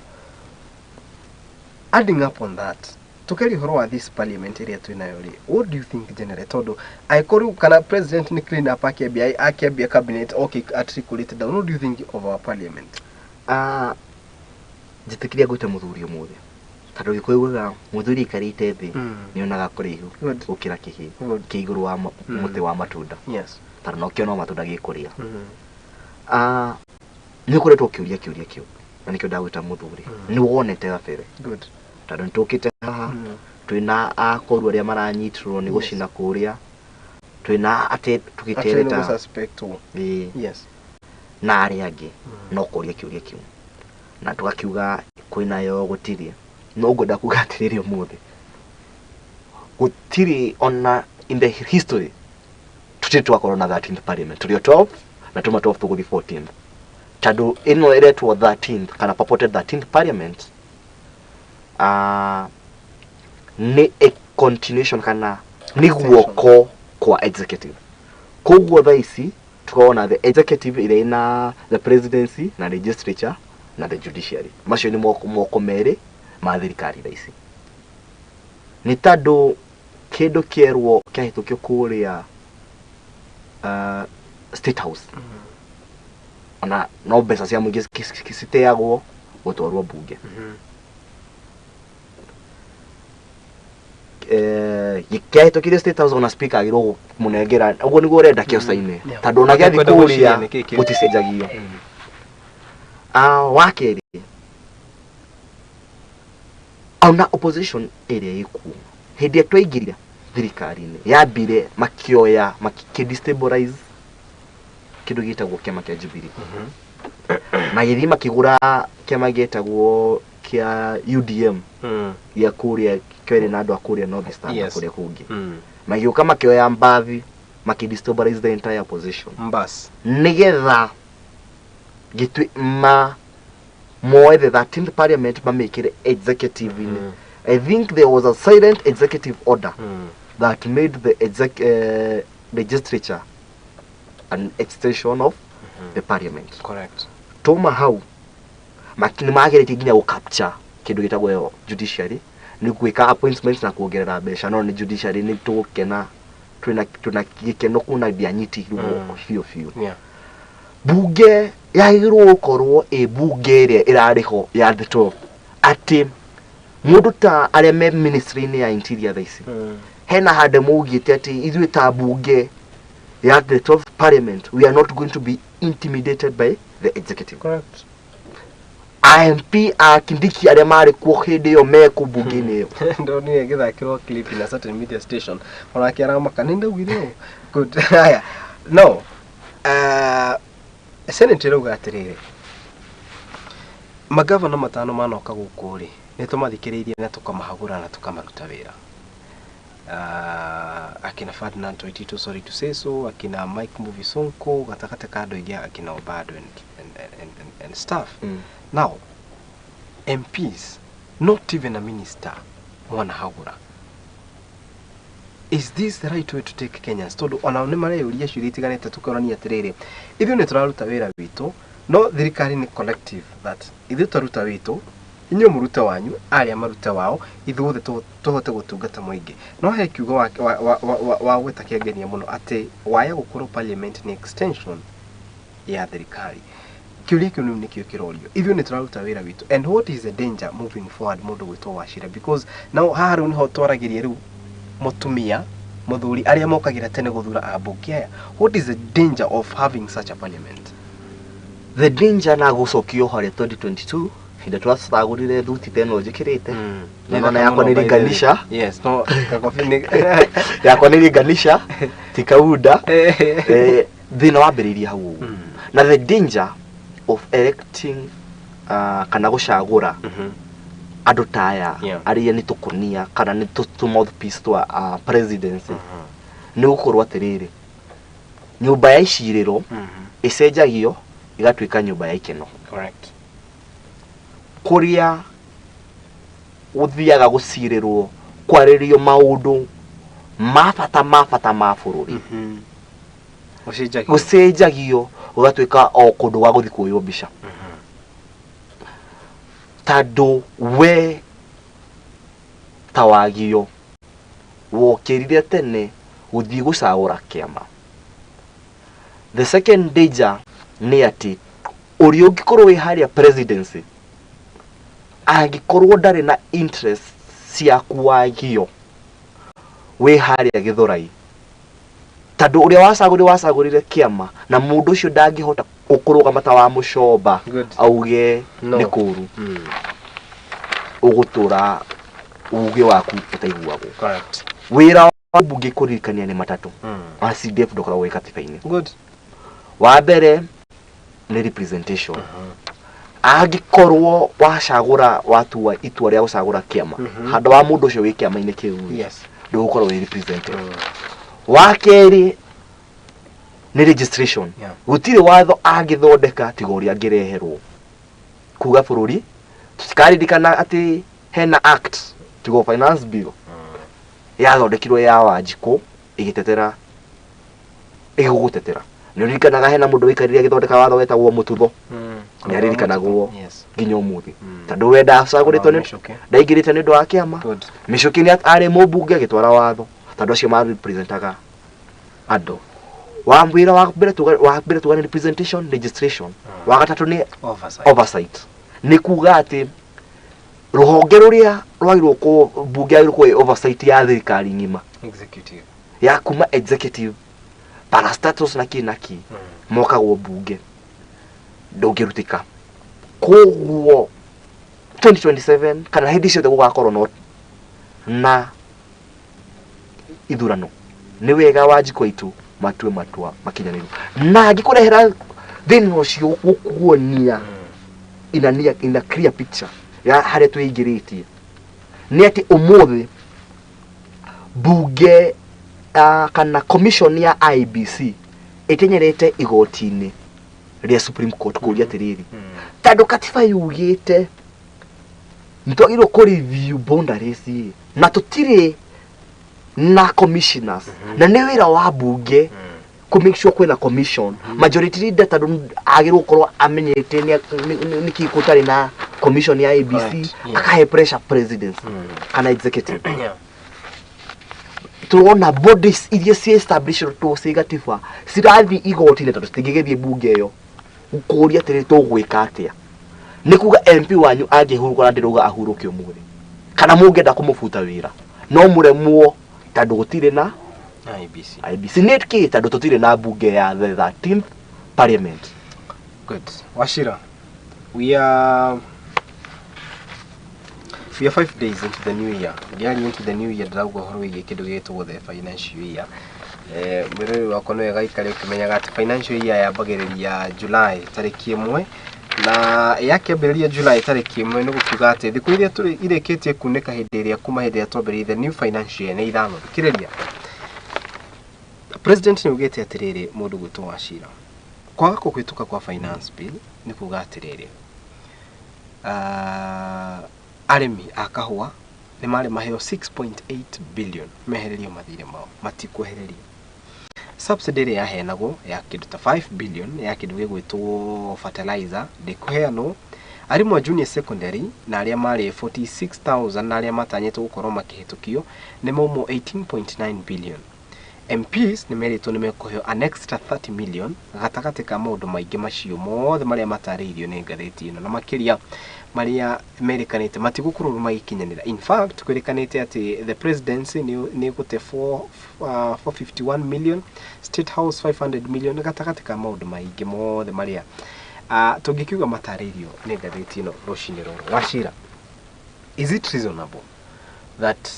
adding up on that, tukeria ũhoro wa this parliament ĩrĩa twĩnayo rĩ, what do you think generally? Tondũ angĩkorwo rĩu kana president nĩ clean up akĩambia cabinet, okay, articulate down, what do you think of our parliament? Ah, njĩtĩkĩria ngwĩte mũthuri ũmũthĩ tondũ Gĩkũyũ ugaga mũthuri aikarĩte thĩ nĩonaga kũraihu gũkĩra kĩhĩ kĩ igũrũ wa mũtĩ wa matunda, tondũ nokĩo no matunda gĩkũrĩa. Ah, nĩ ũkoretwo ũkĩũria kĩũria kĩu na nĩkĩo ndagwĩta mũthuri. Nĩ wonete gabere tondũ nĩ tũkĩte haha twĩna akoru arĩa maranyitirwo nĩ gũcina kũrĩa, twĩna ate Actually, tũgĩtereta nĩ gũsuspectwo. Ĩĩ, na arĩa angĩ no kũria kĩũria kĩu na tũgakiuga kwĩnayo gũtirĩ. No ngwenda kuga atĩrĩrĩ, ũmũthĩ gũtirĩ ona in the history tũtirĩ twakorwo na 13th parliament. Tũrĩ o 12 na tuma 12 tũgũthiĩ 14th, tondũ ĩno ĩretwo 13th kana purported 13th parliament nĩ a continuation kana nĩ guoko kwa executive. Koguo thaa ici tukona the executive ĩrĩa ĩna the presidency na legislature na the judiciary. Macio nĩ moko merĩ ma thirikari thaa ici, nĩ tondũ kĩndũ kĩerwo kĩahĩtũkio kũrĩa State House, ona no mbeca cia mũingĩ citeagwo gũtwarwo mbunge. Kĩahĩtũkire State House, ona speaker agĩrwo kũmũnengera ũguo nĩguo ũrenda kĩo caine, tondũ ona gĩathiĩ Atekwenda gwĩciria kũrĩa nĩkĩ kĩu. gũticenjagio. Ah, wa kerĩ, ona opposition ĩrĩa ĩkuo hĩndĩ ĩrĩa twaingĩrire thirikari-inĩ yambire makĩoya makĩ destabilize kĩndũ gĩtagwo kĩama kĩa Jubilee, magĩthiĩ makĩgũra kĩama gĩtagwo kĩa UDM gĩa kũrĩa kĩarĩ na andũ a kũrĩa North Eastern na kũrĩa kũngĩ, magĩũka makĩoya mbathi makĩ destabilize the entire opposition Mbas. Nĩgetha gĩtui ma moe the 13th parliament mamĩkĩre executive-inĩ. I think there was a silent executive order that made the legislature an extension of the parliament. Tuma hau nĩ mageretie nginya gũ capture kĩndũ gĩtagwo judiciary nĩ gwĩka appointments na kuongerera mbeca, no nĩ judiciary nĩ tũgũkena, twĩna gĩkeno kuona ndĩanyitirwo biũ biũ. Bunge yagĩrĩirwo gũkorwo ĩ bunge ĩrĩa ĩrarĩ ho ya the 12, atĩ mũndũ ta arĩa me ministry-inĩ ya interior thaa ici, hena handũ maugĩte atĩ ithuĩ ta bunge ya the 12th parliament, we are not going to be intimidated by the executive. MP a Kindiki arĩa marĩ kuo hĩndĩ ĩyo mekũ bunge-inĩ ĩyo? Ndonire gĩthakĩrwo clip in a certain media station, onake aramaka nĩ ndaugire ũũ. Good. Haya, no Senate ĩrauga atĩrĩrĩ, magavana matano manoka gũkũ rĩ, nĩ tũmathikĩrĩirie na tũkamahagũra na tũkamaruta wĩra, akina Ferdinand Waititu, sorry to say so, akina Mike Mbuvi Sonko, gatagatĩ ka andũ aingĩ, akina Obado and stuff. Now MPs, not even a minister mwanahagũra. Is this the right way to take Kenyans? Tondũ onao nĩ mareyũria ciũria itiganĩte, tũkorania atĩrĩrĩ, ithuĩ nĩ tũraruta wĩra witũ, no thirikari nĩ collective, that ithuĩ twaruta witũ, inyuĩ mũrute wanyu, arĩa marute wao, ithuothe tũhote gũtungata mũingĩ. No he kiugo wa gwĩta kĩangenia mũno atĩ waya gũkorwo parliament nĩ extension ya thirikari. Kĩũria kĩu rĩu nĩkĩo kĩrorio, ithuĩ nĩ tũraruta wĩra witũ, and what is the danger moving forward, mũndũ gwĩtwo Wachira? Because now haha rĩu nĩho twaragĩria rĩu mũtumia mũthuri arĩa mokagĩra tene gũthura ambunge aya. What is the danger of having such a parliament? The danger na gũcokio harĩa 2022 hĩndĩ twacagũrire thuti ta ĩno njĩkĩrĩte, na nona yakwa nĩ ringanisha. Yes, no kakobi nĩ Yakwa nĩ ringanisha ti kaunda. Thĩna wambĩrĩirie hau ũguo. Na the danger of electing kana gũcagũra andũ ta aya arĩa nĩ tũkũnia kana nĩ tũ mouthpiece twa presidency nĩ gũkorwo atĩrĩrĩ, nyũmba ya icirĩro ĩcenjagio ĩgatuĩka nyũmba ya ikeno. Correct. Kũrĩa gũthiaga gũcirĩrwo kwarĩrio maũndũ ma bata ma bata ma bũrũri Gũcenjagio. Gũcenjagio gũgatuĩka o kũndũ gwa gũthiĩ kuoywo mbica, tondũ we ta wagio wokĩrire tene gũthiĩ gũcagũra kĩama. The second danger nĩ atĩ ũrĩa ũngĩkorwo wĩ harĩa presidency angĩkorwo ndarĩ na interest ciaku wagio wĩ harĩa Gĩthũrai, tondũ ũrĩa wacagũrire kĩama na mũndũ ũcio ndangĩhota kũrũgama ta wa mũcomba Good. auge No. nĩ kũru, ũgũtũra uge waku ũtaiguagwo. Correct. Wĩra wa mbunge kũririkania nĩ matatũ wa CDF ndũkoragwo wĩ katiba-inĩ. Good. Wa mbere nĩ representation. Angĩkorwo wacagũra watua itua rĩa gũcagũra kĩama handũ wa mũndũ ũcio wĩ kĩama-inĩ kĩu, ndũgũkorwo wĩ represented. Wa kerĩ nĩ registration. Gũtirĩ watho angĩthondeka tiga ũrĩa angĩreherwo kuga bũrũri. Tũtikaririkana atĩ hena act tiga finance bill yathondekirwo ya Wanjikũ ĩgĩtetera ĩgũgũtetera. Nĩ ũririkanaga hena mũndũ waikarire agĩthondeka watho wetagwo Mũtutho, nĩ aririkanagwo nginya ũmũthĩ, tondũ we ndacagũrĩtwo nĩ Mĩcũkĩ. ndaingĩrĩte nĩ ũndũ wa kĩama. Good. Mĩcũkĩ nĩ arĩ mũmbunge agĩtwara watho tondũ acio marepresentaga Andũ. Wa wĩra wa mbere tuga wa mbere tuga nĩ representation, registration. Wa gatatũ nĩ Oversight. Oversight nĩ kuga atĩ rũhonge rũrĩa rwagĩrĩirwo kũ mbunge yagĩrĩirwo kũhe oversight ya thirikari ng'ima Executive. Ya kuma executive, parastatals na kĩ na kĩ mokagwo mbunge ndũngĩrutĩka. Koguo 2027 kana hĩndĩ ciothe gũgakorwo no na ithurano, nĩ wega Wanjikũ aitũ matue matua makinyanĩru na angĩkũrehera thĩna ũcio gũkuonia in a clear picture ya harĩa twĩingĩrĩtie nĩ atĩ ũmũthĩ mbunge kana commission ya IEBC ĩtenyerete igoti-inĩ rĩa Supreme Court kũria atĩrĩrĩ, tondũ katiba yugĩte nĩ twagĩrĩirwo kũ review boundaries ĩ, na tũtirĩ na commissioners na nĩ wĩra wa mbunge kũ make sure kwĩna commission, majority leader tondũ agĩrĩirwo gũkorwo amenyete nĩkĩ gũtarĩ na commission ya IEBC, akahe pressure presidency kana executive. Turona bodies iria ci established ci gatiba cirathiĩ igoti-inĩ tondũ citingĩgĩthiĩ mbunge ĩyo kũria atĩrĩ, tũgwĩka atĩa? Nĩ kuga MP wanyu angĩhurũka, na ndĩrauga ahurũke ũmũthĩ, kana mũngĩenda kũmũbuta wĩra no mũremwo tondũ gũtirĩ na IEBC. IEBC. Nĩ kĩ? Tondũ tũtirĩ na mbunge ya the 13th parliament. Good. Wachira, we are 5 days into the new year. Ndiaria into the new year, ndĩrauga ũhoro wĩgiĩ kĩndũ gĩgĩtwo the financial year. Mwĩrori wakwa nĩ wega ikare ũkĩmenyaga atĩ financial year yambagĩrĩria July tarĩki 1, na yakĩambĩrĩria July tarĩki 1 nĩ gũkiuga atĩ thikũ iria tũrĩ irĩkĩtie kunĩka hĩndĩ ĩrĩa kuma hĩndĩ ĩrĩa twambĩrĩirie the new financial year nĩ 5. Thikĩrĩria, president nĩ augĩte atĩrĩrĩ, mũndũ gwĩtwo Wachira, kwaga kũhĩtũka kwa finance bill nĩ kuga atĩrĩrĩ, arĩmi a kahũa nĩ marĩ maheo 6.8 billion mehererio mathirĩ mao, matikwehererio. Subsidy ĩrĩa yaheanagwo ya kĩndũ ta 5 billion ya kĩndũ gĩgwĩtwo fertilizer ndĩkũheanwo. Arimũ a junior secondary na arĩa marĩ 46,000 na arĩa matanyĩtwo gũkorwo makĩhĩtũkio nĩ maumwo 18.9 billion. MPs nĩ merĩtwo nĩ mekũheo an extra 30 million gatagatĩ ka maũndũ maingĩ macio mothe marĩa matarĩirio nĩ ngathĩti ĩno, na makĩria marĩa merĩkanĩte matigũkorwo magĩkinyanĩra. In fact, kwĩrĩkanĩte atĩ the presidency nĩ ĩgũte 4, 451 million, State House 500 million gatagatĩ ka maũndũ maingĩ mothe marĩa tũngĩkiuga matarĩirio nĩ ngathĩti ĩno rũcinĩ rũrũ. Wachira, is it reasonable that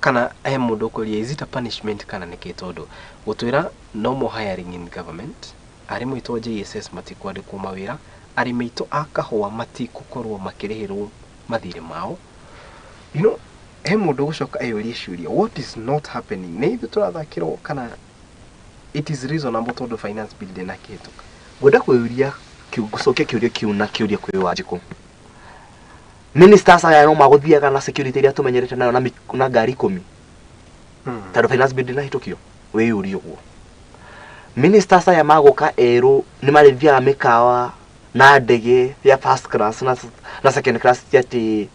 kana he mũndũ ũkũria, is it a punishment kana nĩkĩ? Tondũ gũtwĩra no more hiring in government, arimũ aitũ a JSS matikwandĩkwo mawĩra, Arĩmi aitũ a kahũa matigũkorwo makĩrĩhĩrwo mathirĩ mao. He mũndũ ũgũcoka eyũrie ciũria, what is not happening? Nĩ ithuĩ tũrathakĩrwo kana it is reasonable tondũ finance bill ndĩnakĩhĩtũka? Ngwenda kwĩyũria, gũcokia kĩũria kĩu na kĩũria kwĩ Wanjikũ. Ministers aya no magũthiaga na security iria tũmenyerete nayo na ngari 10 tondũ finance bill ndĩnahĩtũkio. Wĩyũrie ũguo. Ministers aya magũka erũ nĩ marĩthiaga mĩkawa na ndege ya first class na second class, ti atĩ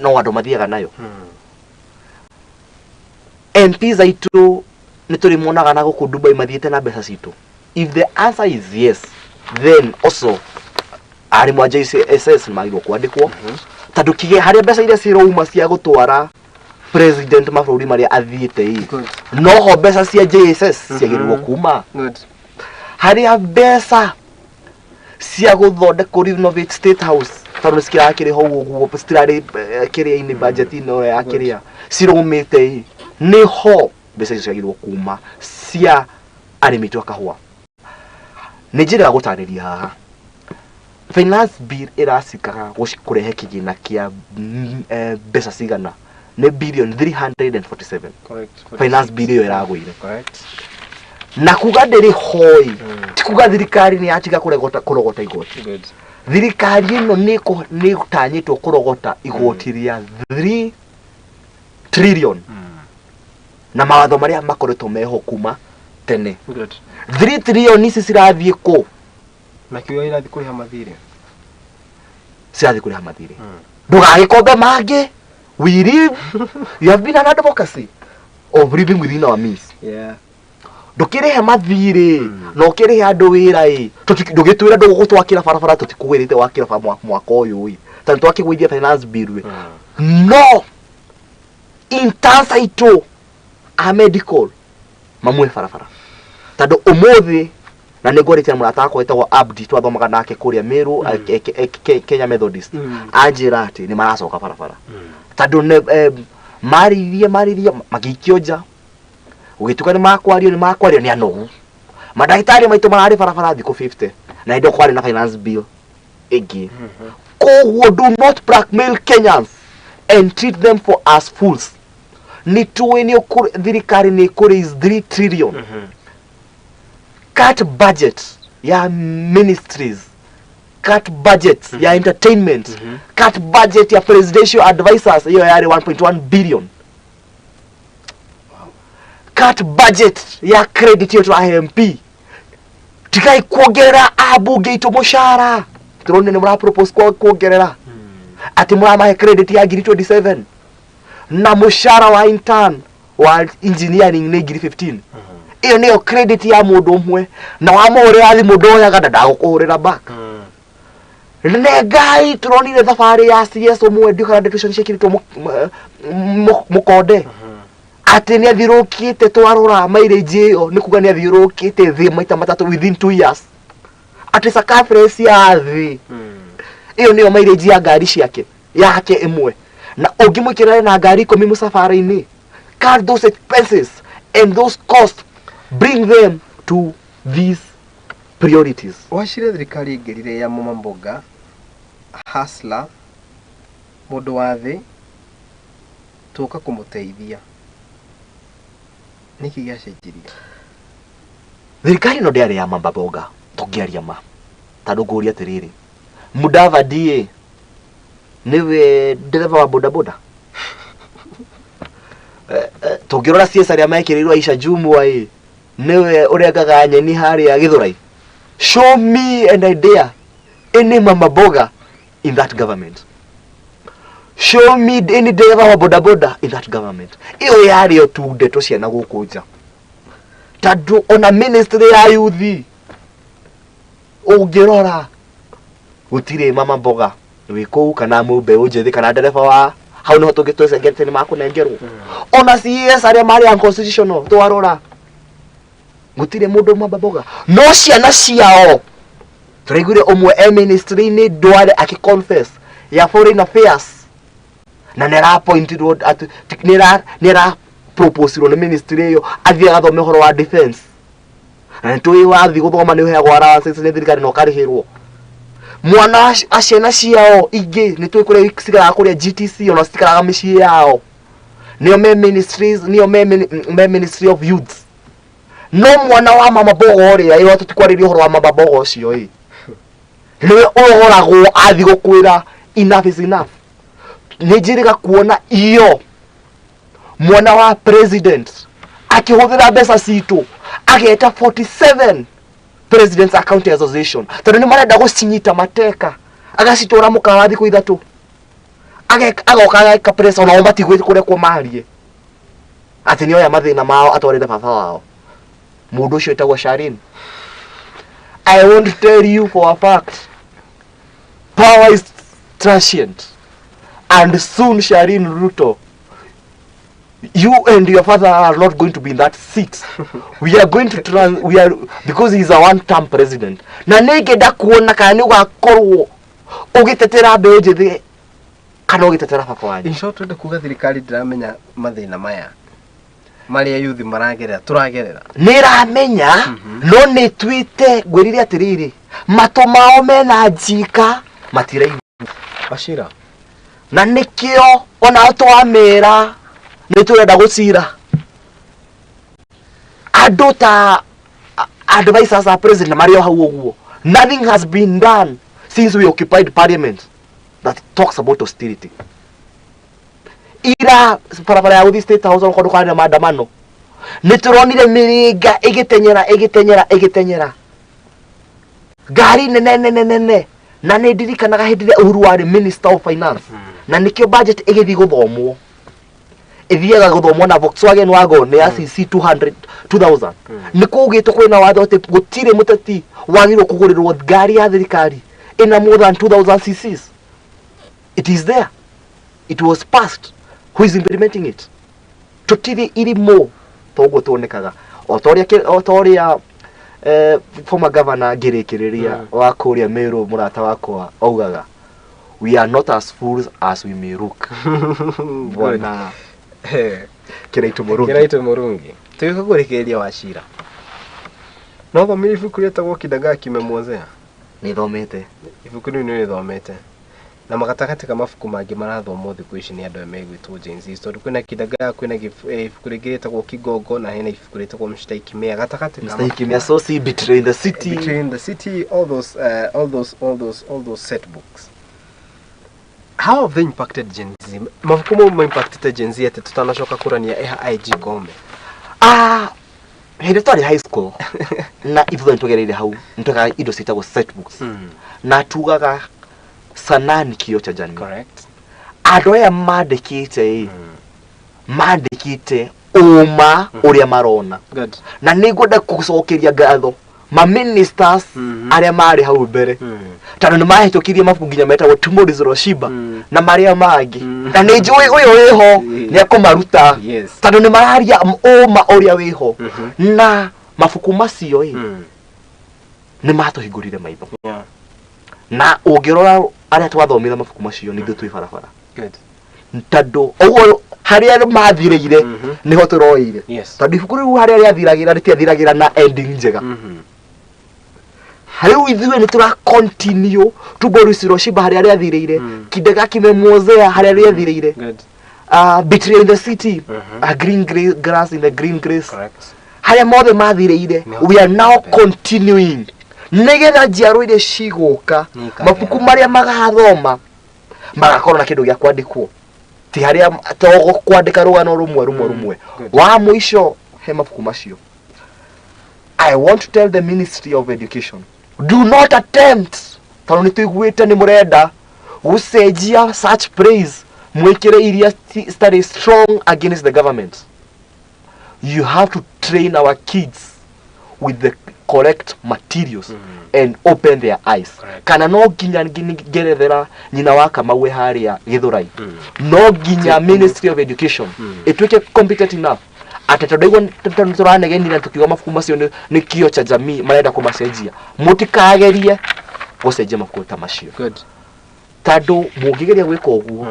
no andũ mathiaga nayo. MPs aitũ nĩ tũrĩmonaga na gũkũ Dubai mathiĩte na mbeca citũ? If the answer is yes, then also arimũ a JSS nĩ magĩrĩirwo kwandĩkwo, tondũ kige harĩa mbeca iria cirauma cia gũtwara president mabũrũri marĩa athiĩte ĩ, noho mbeca cia JSS ciagĩrĩirwo kuma. Harĩa mbeca cia gũthondeka, renovate State House, tondũ nĩ cirakĩrĩ hau ũguo, citirarĩ kĩrĩa-inĩ, budget-inĩ ĩyo ya kĩrĩa ciraumĩte ĩ, nĩho mbeca icio ciagĩrĩirwo kuma cia arĩmi aitũ a kahũa. Nĩ njĩra ya gũtarĩria haha, finance bill ĩracikaga kũrehe kĩgĩna kĩa mbeca cigana? Nĩ billion 347. Finance bill ĩyo ĩragũire na kuga ndĩrĩ hoi, ti kuga thirikari nĩ yatiga kũrogota igoti. Thirikari ĩno nĩ ĩtanyĩtwo kũrogota igoti rĩa 3 trillion na mawatho marĩa makoretwo meho kuma tene. 3 trillion ici cirathiĩ kũ? Na kĩo irathi kũrĩha mathirĩ. Cirathiĩ kũrĩha mathirĩ. Ndũgagĩkombe mangĩ. We live, you have been an advocacy of living within our means. Ndũkĩrĩhe mathirĩ na ũkĩrĩhe andũ wĩra ĩ. Ndũgĩtwĩra ndũgũtwakĩra barabara, tũtikũgwĩrĩte wakĩra mwaka ũyũ ĩ, tondũ twakĩgũithia finance bill ĩ. No interns aitũ a medical mamwe barabara, tondũ ũmũthĩ na nĩ ngwarĩtie na mũrata wakwa wĩtagwo Abdi, twathomaga nake kũrĩa Meru, Kenya Methodist, anjĩra atĩ nĩ maracoka barabara tondũ maririe magĩikio nja, gũgĩtuĩka nĩ makwario nĩ anogu. Mandagĩtarĩ maitũ mararĩ barabara thikũ 50 na hĩndĩ ĩyo kwarĩ na finance bill ĩngĩ. Koguo do not blackmail Kenyans and treat them for as fools. Nĩ tũĩ nĩ thirikari nĩ ĩkũ raise 3 trillion. Cut budget ya ministries, cut budget ya entertainment, cut budget ya presidential advisors, iyo yarĩ 1.1 billion, cut budget ya credit iyo tũrahe MP. Tigai kuongerera ambunge itũ mũcara. Tũronire nĩ mũra propose kuongerera atĩ mũramahe credit ya ngiri 27 na mũcara wa intern wa engineering nĩ ngiri 15. Ĩyo nĩyo credit ya mũndũ ũmwe, na wamũhũrĩra thimũ ndoyaga na ndagũkũhũrĩra back. Nengai tũronire thabarĩ ya CS ũmwe, ndiũ kana ndeto icio nĩciĩkĩrĩtwo mũkonde atĩ nĩ athiũrũrũkĩte. Twarora mileage ĩyo nĩ kuga nĩ athiũrũrũkĩte thĩ maita matatũ within 2 years, atĩ circumference ya thĩ ĩyo nĩyo mileage ya ngari ciake yake ĩmwe, na ũngĩmwĩkĩra na ngari 10 mũcabara-inĩ. Cut those expenses and those costs, bring them to these priorities. Wacire thirikari ĩngĩrire ya Mama Mboga, hustler, mũndũ wa thĩ, tũka kũmũteithia. Nĩkĩ gĩacenjirie? Thirikari ĩno ndĩarĩ ya Mama Mboga, tũngĩaria ma, tondũ ngũria atĩrĩrĩ, Mudavadi ĩ nĩwe ndereba wa bodaboda? Tũngĩrora CS arĩa mekĩrĩirwo, Aisha Jumwa ĩ nĩwe ũrengaga nyeni harĩa Gĩthũrai? Show me an idea, any mama mboga in that government. Show me any driver wa bodaboda in that government. Ĩyo yarĩ o tu ndeto cia na gũkũ nja, tondũ ona ministry ya youth ũngĩrora gũtirĩ mama mboga wĩ kũu, kana mbeũ njĩthĩ, kana ndereba wa hau nĩho tũngĩtwecengete nĩ makũnengerwo. Ona CS arĩa marĩ unconstitutional, twarora gũtirĩ mũndũ mama mboga, no ciana ciao tũraiguire ũmwe e ministry-inĩ ndware akĩ confess ya foreign affairs, na nĩ arapointirwo atĩ nĩ ara proposirwo nĩ ministry ĩyo athiĩ agathome ũhoro wa defense, na nĩ tũĩ wathiĩ gũthoma nĩ ũheagwo allowances nĩ thirikari na ũkarĩhĩrwo. Mwana wa ciana ciao ingĩ nĩ tũĩ kũrĩa cigaraga, kũrĩa GTC, ona citikaraga mĩciĩ yao, nĩo me ministries, nĩo me Ministry of Youth. No mwana wa mama mbogo ũrĩa ĩyo tũtikwarĩria ũhoro wa mama mbogo ũcio ĩ nĩwe ũroragwo athi gũkwĩra enough is enough. Nĩ njĩrĩga kuona iyo mwana wa president akĩhũthĩra mbeca citũ ageta 47 Presidents County Association tondũ nĩ marenda gũcinyita mateka, agacitwara mũkawa thikũ 3, agoka ageka press, onao matigũrekwo marie atĩ nĩ oya mathĩna mao atwarĩre baba wao. Mũndũ ũcio etagwo Sharin. I want to tell you for a fact, power is transient, and soon, Sharin Ruto, you and your father are not going to be in that seat. We are going to trans we are because he is a one term president, na nĩngĩenda kuona kana nĩ ũgakorwo ũgĩtetera mbeũ njĩthĩ kana ũgĩtetera baba wanyu. In short, twende kuga thirikari ndĩramenya mathĩna maya marĩa yuthi maragerera, tũragerera. Nĩ ĩramenya, no nĩ tuĩte ngwĩrire atĩrĩrĩ, matũ mao mena njika matiraigua. Wachira. Na nĩkĩo onao twamĩra nĩ tũrenda gũcira andũ ta advisors a president marĩ o hau ũguo. Nothing has been done since we occupied parliament that talks about austerity. Ira barabara ya gũthiĩ State House okorwo kwarĩ na maandamano, nĩ tũronire mĩrĩnga ĩgĩtenyera ĩgĩtenyera ĩgĩtenyera, ngari nene nene nene. Na nĩ ndirikanaga hĩndĩ ĩrĩa Uhuru warĩ Minister of Finance, na nĩkĩo budget ĩgĩthiĩ gũthomwo, ĩthiaga gũthomwo na Volkswagen Wagon ya CC 200 2000. Nĩ kũgĩtwo kwĩna watho atĩ gũtirĩ mũteti wagĩrĩirwo kũgũrĩrwo ngari ya thirikari ĩna more than 2000 CCs. It is there, it was passed. Who is implementing it? Tũtirĩ irimũ toguo tuonekaga o ta ũrĩa former governor ngĩrĩkĩrĩria wa kũrĩa Meru, mũrata wakwa, augaga, "We are not as fools as we may look." Bwana Kiraitu Mũrungi. Kiraitu Mũrungi, tuĩka kũrĩkĩrĩria, Wachira, no thomire ibuku rĩtagwo Kidagaa Kimemwozea? Nĩ thomete. Ibuku rĩu nĩ rĩthomete na magatagatĩ ka mabuku mangĩ marathomwo thikũ ici nĩ andũ aya megwĩtwo Gen Z, tondũ kwĩna Kidagaa, kwĩna ibuku rĩngĩ rĩtagwo Kigongo, na hena ibuku rĩtagwo Mstahiki Meya gatagatĩ ka Mstahiki Meya Sosi, Betray in the City. Betray in the City, all those set books, how have they impacted Gen Z? Mabuku mau ma impacted Gen Z atĩ tutanacoka kũrania eha IG Gome? Ah, hĩndĩ twarĩ high school na ithuothe nĩtũgereire hau, nĩtwekaga indo ciĩtagwo set books, na tugaga sanaa ni kioo cha jamii. Andũ aya mandĩkĩte ĩ mandĩkĩte ũma ũrĩa marona. Na nĩ ngwenda gũcokeria ngatho ma ministers arĩa marĩ hau mbere, tondũ nĩ mahĩtũkirie mabuku nginya metagwo Tumbo Shiba na marĩa mangĩ. Na nĩ njũĩ ũyũ wĩho nĩ akũmaruta, tondũ nĩ mararia ũma ũrĩa wĩho. Na mabuku macio ĩ nĩ matũhingũrire maitho. Na ũngĩrora arĩa twathomire mabuku macio nĩ ithuĩ twĩ barabara, tondũ ũguo harĩa mathirĩire nĩho tũroeire, tondũ ibuku rĩu harĩa rĩathiragĩra rĩtiathiragĩra na ending njega. Rĩu ithuĩ nĩ tũra continue Tumbo Lisiloshiba harĩa rĩathirĩire, Kidagaa Kimemwozea harĩa rĩathirĩire, Betrayal in the City, Green Grass in the Green Grace, harĩa mothe mathirĩire. Nĩho We are now tũrathiĩ. continuing nĩgetha njiarwo iria cigũka Nĩikagera. mabuku marĩa magathoma magakorwo na kĩndũ gĩa kwandĩkwo, ti harĩa to kwandĩka rũgano rũmwe rũmwe rũmwe. Wa mũico he mabuku macio, I want to tell the Ministry of Education, do not attempt, tondũ nĩ tũiguĩte nĩ mũrenda gũcenjia such praise mwĩkĩre iria citarĩ strong against the government. You have to train our kids with the correct materials and open their eyes. Kana no nginya ngerethera nyina wa Kamau e harĩa Gĩthũrai, no nginya Ministry of Education ĩtuĩke competent enough atĩ tondũ aigua tondũ tũranegenire tukiuga mabuku macio nĩ kio cha jamii marenda kũmacenjia, mũtikagerie gũcenjia mabuku ta macio, tondũ mũngĩgeria gwĩka ũguo,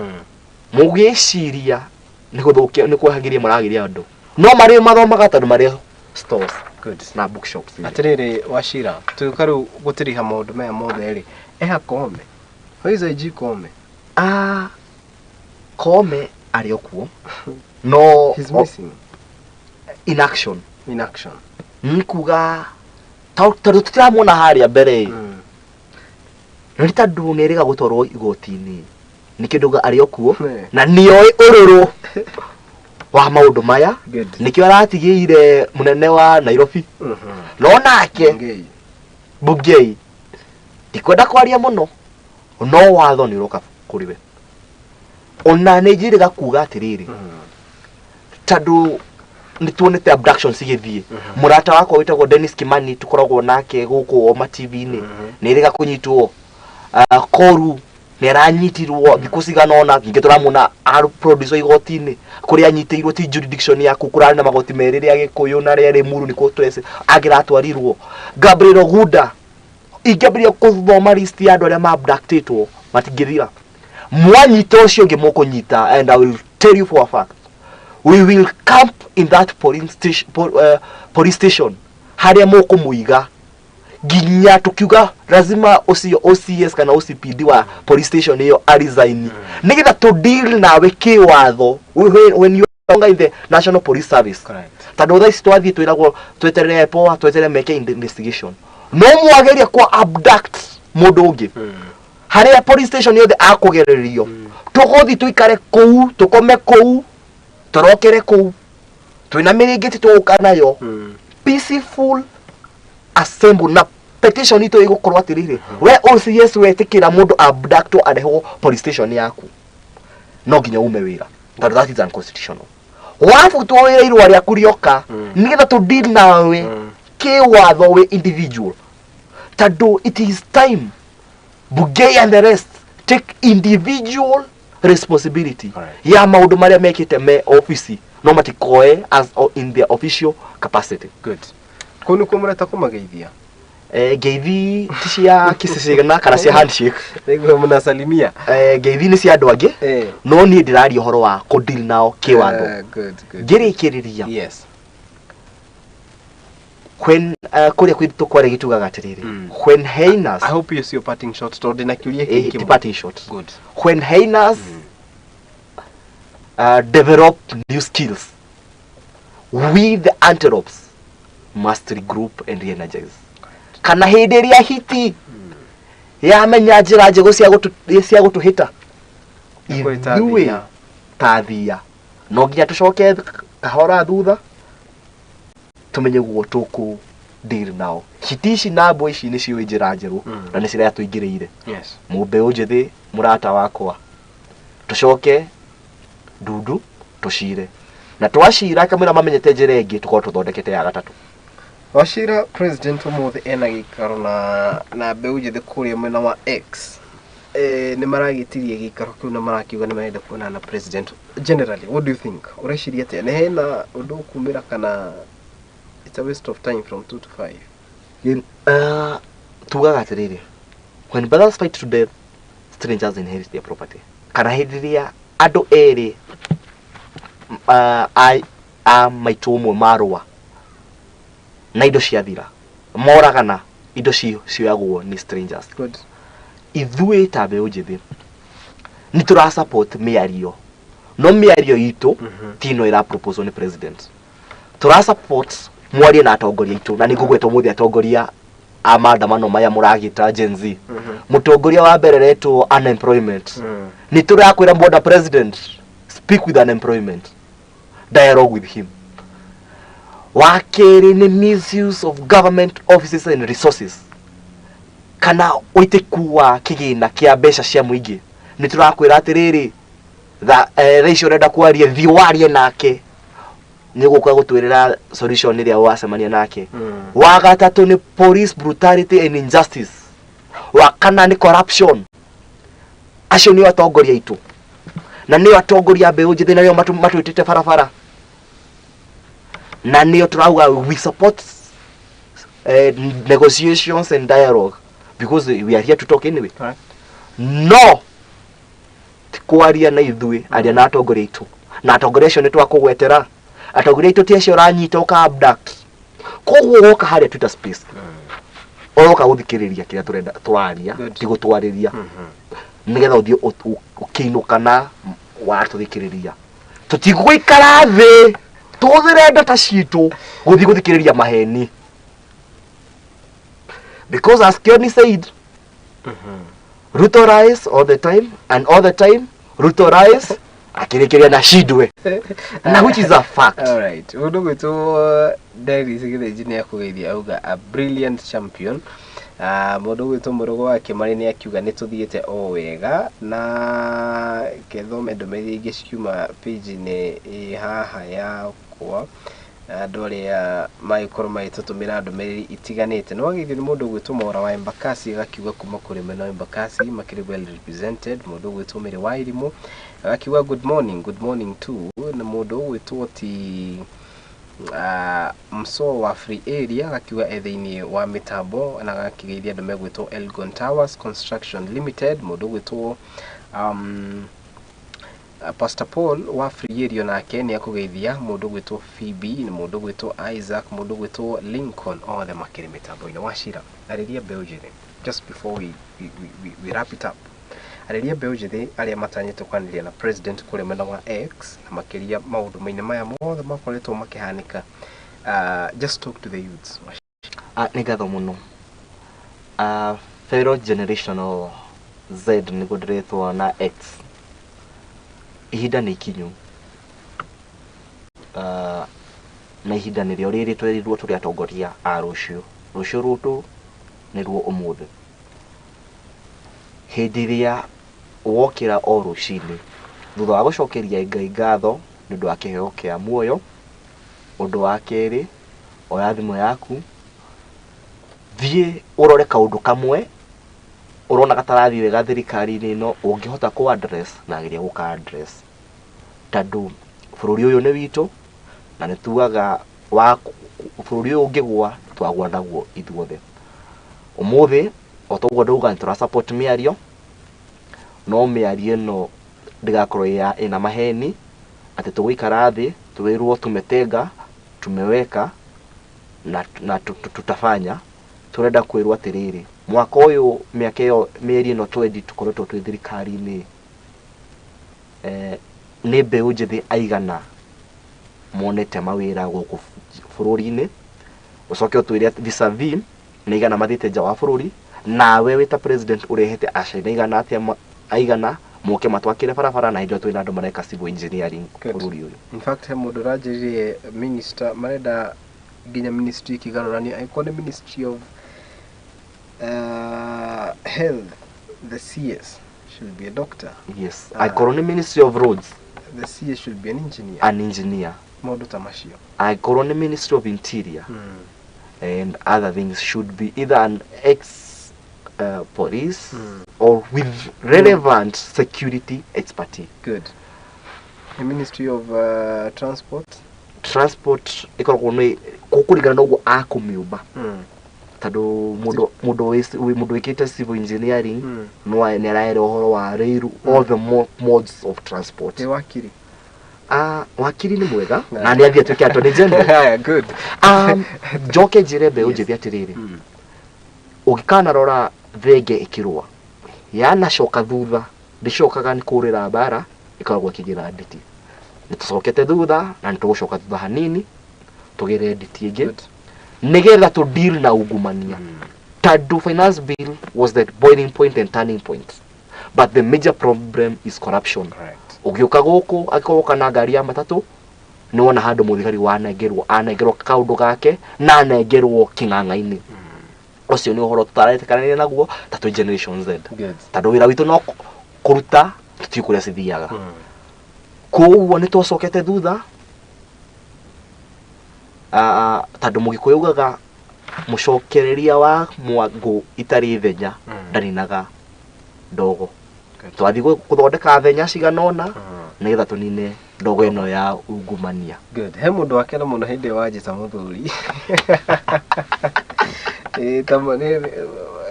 mũgĩciria nĩ gũthũkia nĩ kwahagĩria maragĩria andũ, no marĩ mathomaga tondũ marĩ stores na bookshops. Atĩrĩrĩ Wachira, tuĩka rĩu gũtiriha maũndũ maya mothe rĩ, Eha Koome. Where is IG Koome? Ah, Koome arĩ o kuo no He's missing in action. In action. Nĩ kuga tondũ tũtiramuona harĩa mbere ĩ, na nĩ tondũ nĩ erĩga gũtwarwo igoti-inĩ nĩkĩo ndauga arĩ o kuo na nĩoĩ ũrũrũ wa maũndũ maya. Nĩkĩo aratigĩire mũnene wa Nairobi no nake Ngei. Bungei ndikwenda kwaria mũno no watho nĩ ũroka kũrĩ we ona nĩ njĩrĩga kuga atĩrĩrĩ tondũ nĩ tuonete abduction cigĩthiĩ. Mũrata wakwa wĩtagwo Dennis Kimani tũkoragwo nake gũkũ Oma TV-inĩ nĩ ĩrĩga kũnyitwo. Koru nĩ aranyitirwo thikũ cigana ũna ningĩ tũramuona producer igoti-inĩ kũrĩa anyitĩirwo ti jurisdiction yaku kũrarĩ na magoti merĩ rĩa Gĩkũyũ na rĩa Limuru nĩkuo twese angĩratwarirwo. Gabriel Oguda ingĩambĩrĩria gũthoma list ya andũ arĩa ma abductĩtwo matingĩthira. Mwanyita ũcio ũngĩ mũkũnyita, and I will tell you for a fact we will camp in that police station, police station harĩa mũkũmũiga nginya tukiuga lazima ũcio OCS kana OCPD wa police station ĩyo aresign nĩgetha tũ deal nawe kĩwatho when you are no longer in the National Police Service. Tondũ thaa ici twathiĩ twĩragwo tweterere poa tweterere meke investigation no mwageria kwa abduct mũndũ ũngĩ harĩa police station yothe akũgererio tũgũthiĩ tũikare kũu tũkome kũu tũrokere kũu twĩna mĩrĩngĩti tũgũka nayo peaceful assemble na petition itũ ĩgũkorwo atĩrĩrĩ we OCS wetĩkĩra mũndũ abductwo arehwo police station yaku no nginya ume wĩra tondũ that is unconstitutional wabutwo wĩra irũa rĩaku rĩoka nĩgetha tũ deal nawe kĩwatho wĩ individual tondũ it is time Bungei and the rest take individual responsibility ya maũndũ marĩa mekĩte me ofici no matikoe as in their official capacity. Good. Kũu nĩkuo mũreta kũmageithia. Ngeithi ti cia kicicigana kana cia handshake. Nĩguo mũnasalimia. Ngeithi nĩ cia andũ angĩ no niĩ ndĩraria ũhoro wa kũdeal nao kĩwatho. Good, good. Ngĩrĩkĩrĩria when kũrĩa gwitũ kwarĩ gĩtugaga atĩrĩrĩ when hyenas I hope you see your parting shot tondũ ndĩna kĩũria kĩngĩ ti mũno. Parting shot. Good. When hyenas develop new skills, we the antelopes must regroup and re-energize. Kana hĩndĩ ĩrĩa hiti yamenya njĩra njegũ cia gũtũhĩta Kwĩta ithuĩ thia. Ta thia no nginya tũcoke kahora thutha tũmenye guo tũkũ deal nao. Hiti ici na mbwa ici nĩ ciũĩ njĩra njerũ na nĩ ciratũingĩrĩire. Mũmbeũ njĩthĩ mũrata wakwa tũcoke ndundu tũcire na twacira kamwĩra mamenyete njĩra ĩngĩ tũkorwo tũthondekete ya gatatũ. Wachira president ũmũthĩ ena gĩikaro na mbeũ njĩthĩ kũrĩa mwena wa X nĩ maragĩtirie gĩikaro kĩu na marakiuga nĩ marenda kuonana na president. Generally, what do you think? Ũreciria atĩa, nĩ hena ũndũ ũkumĩra kana it's a waste of time from 2 to 5? Tugaga atĩrĩrĩ, when brothers fight to death, strangers inherit their property. Kana hĩndĩ ĩrĩa andũ erĩ a maitũ ũmwe marũa na indo ciathira moragana indo cioyagwo nĩ strangers. Ithuĩ ta mbeũ njĩthĩ nĩ tũra support mĩario no mĩario itũ ti ĩno ĩra proposal nĩ president. Tũra support mwarie na atongoria aitũ na nĩ ngũgweta ũmũthĩ atongoria a maandamano maya mũragĩta Gen Z. Mũtongoria wa mbere retwo unemployment. Nĩ tũrakwĩra bwana president, speak with unemployment, dialogue with him. Wa kerĩ nĩ misuse of government offices and resources kana ũitĩku wa kĩgĩna kĩa mbeca cia mũingĩ. Nĩ tũrakwĩra atĩrĩrĩ thaa ici ũrenda kwaria thiĩ warie nake nĩ gũka gũtwĩrĩra solution ĩrĩa wacemania nake. Wa gatatũ nĩ police brutality and injustice. Wa kana nĩ corruption. Acio nĩo atongoria aitũ na nĩo atongoria a mbeũ njĩthĩ na nĩo matwĩtĩte barabara na nĩo tũrauga we support negotiations and dialogue because we are here to talk anyway. No ti kwaria na ithuĩ, aria na atongoria aitũ na atongoria acio nĩ twakũgwetera atongoria aitũ ti acio ũranyita ũka abduct. Koguo woka harĩa Twitter space. Ũroka gũthikĩrĩria kĩrĩa tũrenda tũraria, Good. ti gũtwarĩria, nĩgetha ũthiĩ ũkĩinũka na watũthikĩrĩria. Tũtigũikara thĩ tũhũthĩre data citũ gũthiĩ gũthikĩrĩria maheni, because as Kioni said, Ruto lies all the time and all the time Ruto lies, akĩrĩkĩria na shindwe, na which is a fact. Alright. Mũndũ gwĩtwo Dennis Gĩthĩnji nĩ akũgeithia, auga a brilliant champion. Mũndũ gwĩtwo Mũrũgo wa Kĩmarĩ nĩ akiuga nĩ tũthiĩte o wega, na kethome ndũmĩrĩri ingĩ cikiuma page-inĩ ĩ haha yakwa, andũ arĩa magĩkorwo magĩtũtũmĩra ndũmĩrĩri itiganĩte. Nĩ wageithio nĩ mũndũ gwĩtwo Mwaura wa Embakasi, agakiuga kuma kũrĩ mwena wa Embakasi makĩrĩ well represented. Mũndũ gwĩtwo Mĩrĩ wa Irimũ agakiuga good morning, good morning too. Na mũndũ ũgwĩtwo ti Mso wa Free Area agakiuga e thĩinĩ wa mĩtambo, na agakĩgeithia andũ megwĩtwo Elgon Towers Construction Limited. Mũndũ ũgwĩtwo Pastor Paul wa Free Area nake nĩ akũgeithia. Mũndũ ũgwĩtwo Phoebe na mũndũ ũgwĩtwo Isaac, mũndũ ũgwĩtwo Lincoln, othe makĩrĩ mĩtambo-inĩ. Wachira, arĩria mbeũ njĩthĩ just before we wrap it up. Arĩria mbeũ njĩthĩ arĩa matanyĩtwo kwanĩria na president kũrĩa mwena wa X, na makĩria maũndũ mainĩ maya mothe makoretwo makĩhanĩka. Just talk to the youths. Nĩ ngatho mũno. Fellow generational Z nĩguo ndĩretwo na X, ihinda nĩ ikinyu. Na ihinda nĩrĩo rĩrĩ twerirwo tũrĩ atongoria a rũciũ. Rũciũ rũtũ nĩruo ũmũthĩ. Hĩndĩ ĩrĩa wokĩra o rũcinĩ thutha wa gũcokeria Ngai ngatho nĩ ũndũ wa kĩheo kĩa muoyo, ũndũ wa kerĩ, oya thimũ yaku, thiĩ ũrore kaũndũ kamwe ũrona gatarathiĩ wega thirikari-inĩ ĩno, ũngĩhota kũ address na geria gũka address, tondũ bũrũri ũyũ nĩ witũ, na nĩ tugaga wa bũrũri ũyũ ũngĩgwa twagwa naguo ithuothe. Ũmũthĩ o toguo ndauga nĩ tũra support mĩario, no mĩario ĩno ndĩgakorwo ĩna maheni atĩ tũgũikara thĩ twĩrwo tumetenga, tumeweka na tutafanya. Tũrenda kwĩrwo atĩrĩrĩ, mwaka ũyũ, mĩaka ĩyo, mĩeri ĩno twendi tũkoretwo twĩ thirikari-inĩ, nĩ mbeũ njĩthĩ aigana monete mawĩra gũkũ bũrũri-inĩ? Ũcoke ũtwĩre vis-a-vis nĩ aigana mathiĩte nja wa bũrũri, nawe wĩ ta president ũrehete acaina aigana atĩa, aigana moke matwakĩre barabara, na hĩndĩ ĩyo twĩna andũ mareka civil engineering Good. bũrũri ũyũ. In fact, he mũndũ ũranjĩrire minister marenda nginya ministry ĩkĩgarũranio, angĩkorwo nĩ Ministry of Health, the CS should be a doctor. Yes. Angĩkorwo nĩ Ministry of Roads, the CS should be an engineer. An engineer. Maũndũ ta macio. Angĩkorwo nĩ Ministry of Interior and other things, should be either an ex police or with relevant security expertise. Good. The Ministry of Transport. Transport ĩkoragwo nĩ kũringana na ũguo akũmĩũmba, tondũ mũndũ wĩkĩte civil engineering no nĩ araera ũhoro wa rail, all the modes of transport. Nĩ wakiri. Ah, wakiri nĩ mwega na nĩ athiĩ atuĩke attorney general. Haya, good. Njoke njĩre mbeũ njĩthĩ atĩrĩrĩ, ũngĩkanarora thenge ĩkĩrũa yanacoka thutha, ndĩcokaga nĩ kũrĩra mbara, ĩkoragwo ĩkĩgĩra nditi. Nĩ tũcokete thutha na nĩ tũgũcoka thutha hanini tũgĩre nditi ĩngĩ, Good. nĩgetha tũ deal na ungumania, tondũ finance bill was the boiling point and turning point, but the major problem is corruption. Correct. Ũgĩũka gũkũ, angĩkorwo woka na ngari ya matatũ, nĩ wona handũ mũthigari wanengerwo, anengerwo kaũndũ gake na anengerwo kĩng'ang'a-inĩ. Ũcio nĩ ũhoro tũtaretĩkanĩria naguo ta twĩ generation Z, Good. tondũ wĩra witũ no kũruta, tũtiũĩ kũrĩa cithiaga. Koguo nĩ twacokete thutha. Tondũ mũgĩkũyũ augaga mũcokereria wa mwangũ itarĩ thenya ndaninaga ndogo. Good. Twathiĩ gũthondeka thenya cigana ũna nĩgetha tũnine ndogo ĩno ya ungumania. Good. He mũndũ wakena mũno hĩndĩ ĩyo wanjĩta mũthuri. Ĩĩ, ta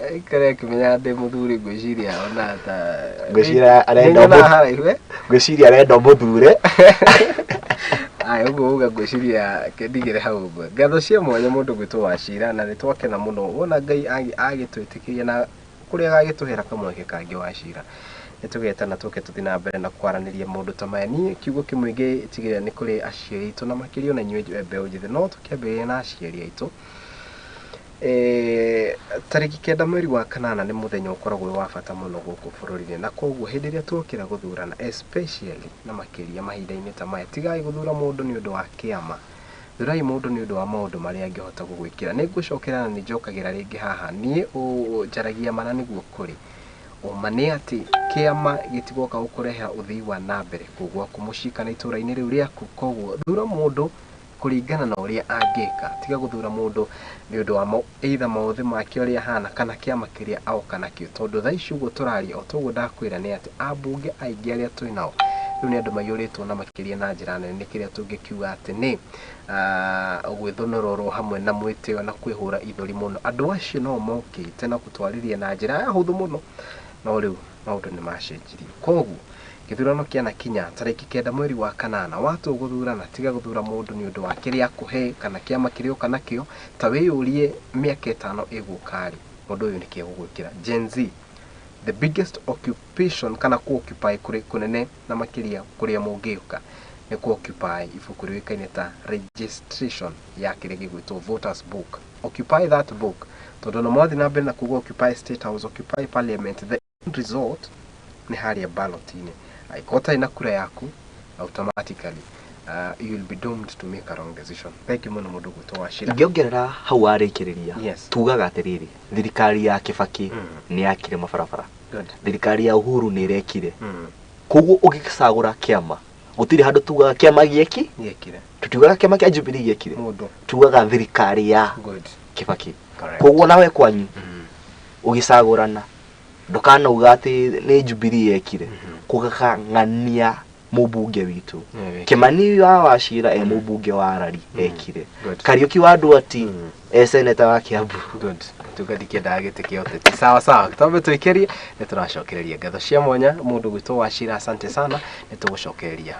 aikare akĩmenyaga ndĩ mũthuri, ngwĩciria ona ta Ngwĩciria arenda Nĩnyonaga haraihu, eh? Ngwĩciria arenda mũthure. Aya, ũguo uga ngwĩciria ndigĩre hau ũguo. Ngatho cia mwanya mũndũ gwĩtwo Wachira, na nĩ twakena mũno wona Ngai agĩtwĩtĩkĩria na kũrĩa agagĩtũhera kamweke kangĩ. Wachira, nĩ tũgetana tũke tũthiĩ na mbere na kwaranĩria maũndũ ta maya. Niĩ kiugo kĩmwe ingĩtigĩrĩra nĩ kũrĩ aciari aitũ na makĩria ona inyuĩ mbeũ njĩthĩ, no tũkĩambĩrĩria na aciari aitũ. 9 mweri wa kanana nĩ mũthenya ũkoragwo wĩ wa bata mũno gũkũ bũrũri-inĩ, na koguo hĩndĩ ĩrĩa tuokĩra gũthurana, especially na makĩria mahinda-inĩ ta maya, tigai gũthura mũndũ nĩ ũndũ wa kĩama, thurai mũndũ nĩ ũndũ wa maũndũ marĩa angĩhota gũgwĩkĩra. Nĩ ngũcokera na nĩ njokagĩra rĩngĩ haha, niĩ njaragia mana nĩguo kũrĩ ũma nĩ atĩ kĩama gĩtigoka gũkũrehera ũthii wa na mbere kũu gwaku mũciĩ kana itũũra-inĩ rĩu rĩaku. Koguo thura mũndũ kũringana na ũrĩa angĩka, tiga gũthura mũndũ nĩ ũndũ wa either maũthĩ make ũrĩa ahana kana kĩama kĩrĩa aoka nakĩo, tondũ thaa ici ũguo tũraria, o toguo ndakwĩra, nĩ atĩ ambunge aingĩ arĩa twĩ nao rĩu nĩ andũ maiyũrĩtwo na makĩria na njĩra nene nĩ kĩrĩa tũngĩkiuga atĩ nĩ gwĩthũnũra hamwe na mwĩtĩo na kwĩhũra ithũri mũno. Andũ acio no mokĩte na gũtwarĩria na njĩra ya hũthũ mũno, no rĩu maũndũ nĩ macenjirie. Koguo gĩthurano kĩanakinya 9 mweri wa kanana, watua gũthurana, tiga gũthura mũndũ nĩ ũndũ wa kĩrĩa akũhe kana kĩama kĩrĩa oka nakĩo. Ta wĩyũrie, mĩaka 5 ĩgũka rĩ, mũndũ ũyũ nĩkĩ egũgwĩkĩra? Gen Z, the biggest occupation kana ku-occupy kũrĩ kũnene na makĩria kũrĩa mũngĩũka nĩ ku-occupy ibuku rĩũĩkaine ta registration ya kĩrĩa gĩgwĩtwo voters book. Occupy that book, tondũ no mwathiĩ na mbere na kuga occupy State House, occupy Parliament, the end result nĩ harĩa ballot-inĩ. Angĩkorwo ũtarĩ na kura yaku, automatically you will be doomed to make a wrong decision. Thank you mũno mũndũ gwĩtwo Wachira. Ingĩongerera hau warĩkĩrĩria, tugaga atĩrĩrĩ, thirikari ya Kibaki nĩ yakire mabarabara, thirikari ya Uhuru nĩ ĩrekire. Koguo ũgĩcagũra kĩama, gũtirĩ handũ tugaga kĩama gĩeki, gĩekire, tũtiugaga kĩama kĩa Jubilee gĩekire, mũndũ, tugaga thirikari ya Kibaki. Koguo nawe kwanyu ũgĩcagũrana, ndũkanauga atĩ nĩ Jubilee yekire, kugaga ng'ania mũmbunge witũ Kimani wa Wachira e mũmbunge wa Rari ekire, Kariuki wa Nduati e seneta wa Kiambu. Good. Tuga ndikĩendaga gĩtĩ kĩa ũteti. Sawa sawa, twambe tũikĩrie, nĩ tũracokereria. Ngatho cia mwanya mũndũ gwĩtwo Wachira, asante sana, nĩ tũgũcokereria.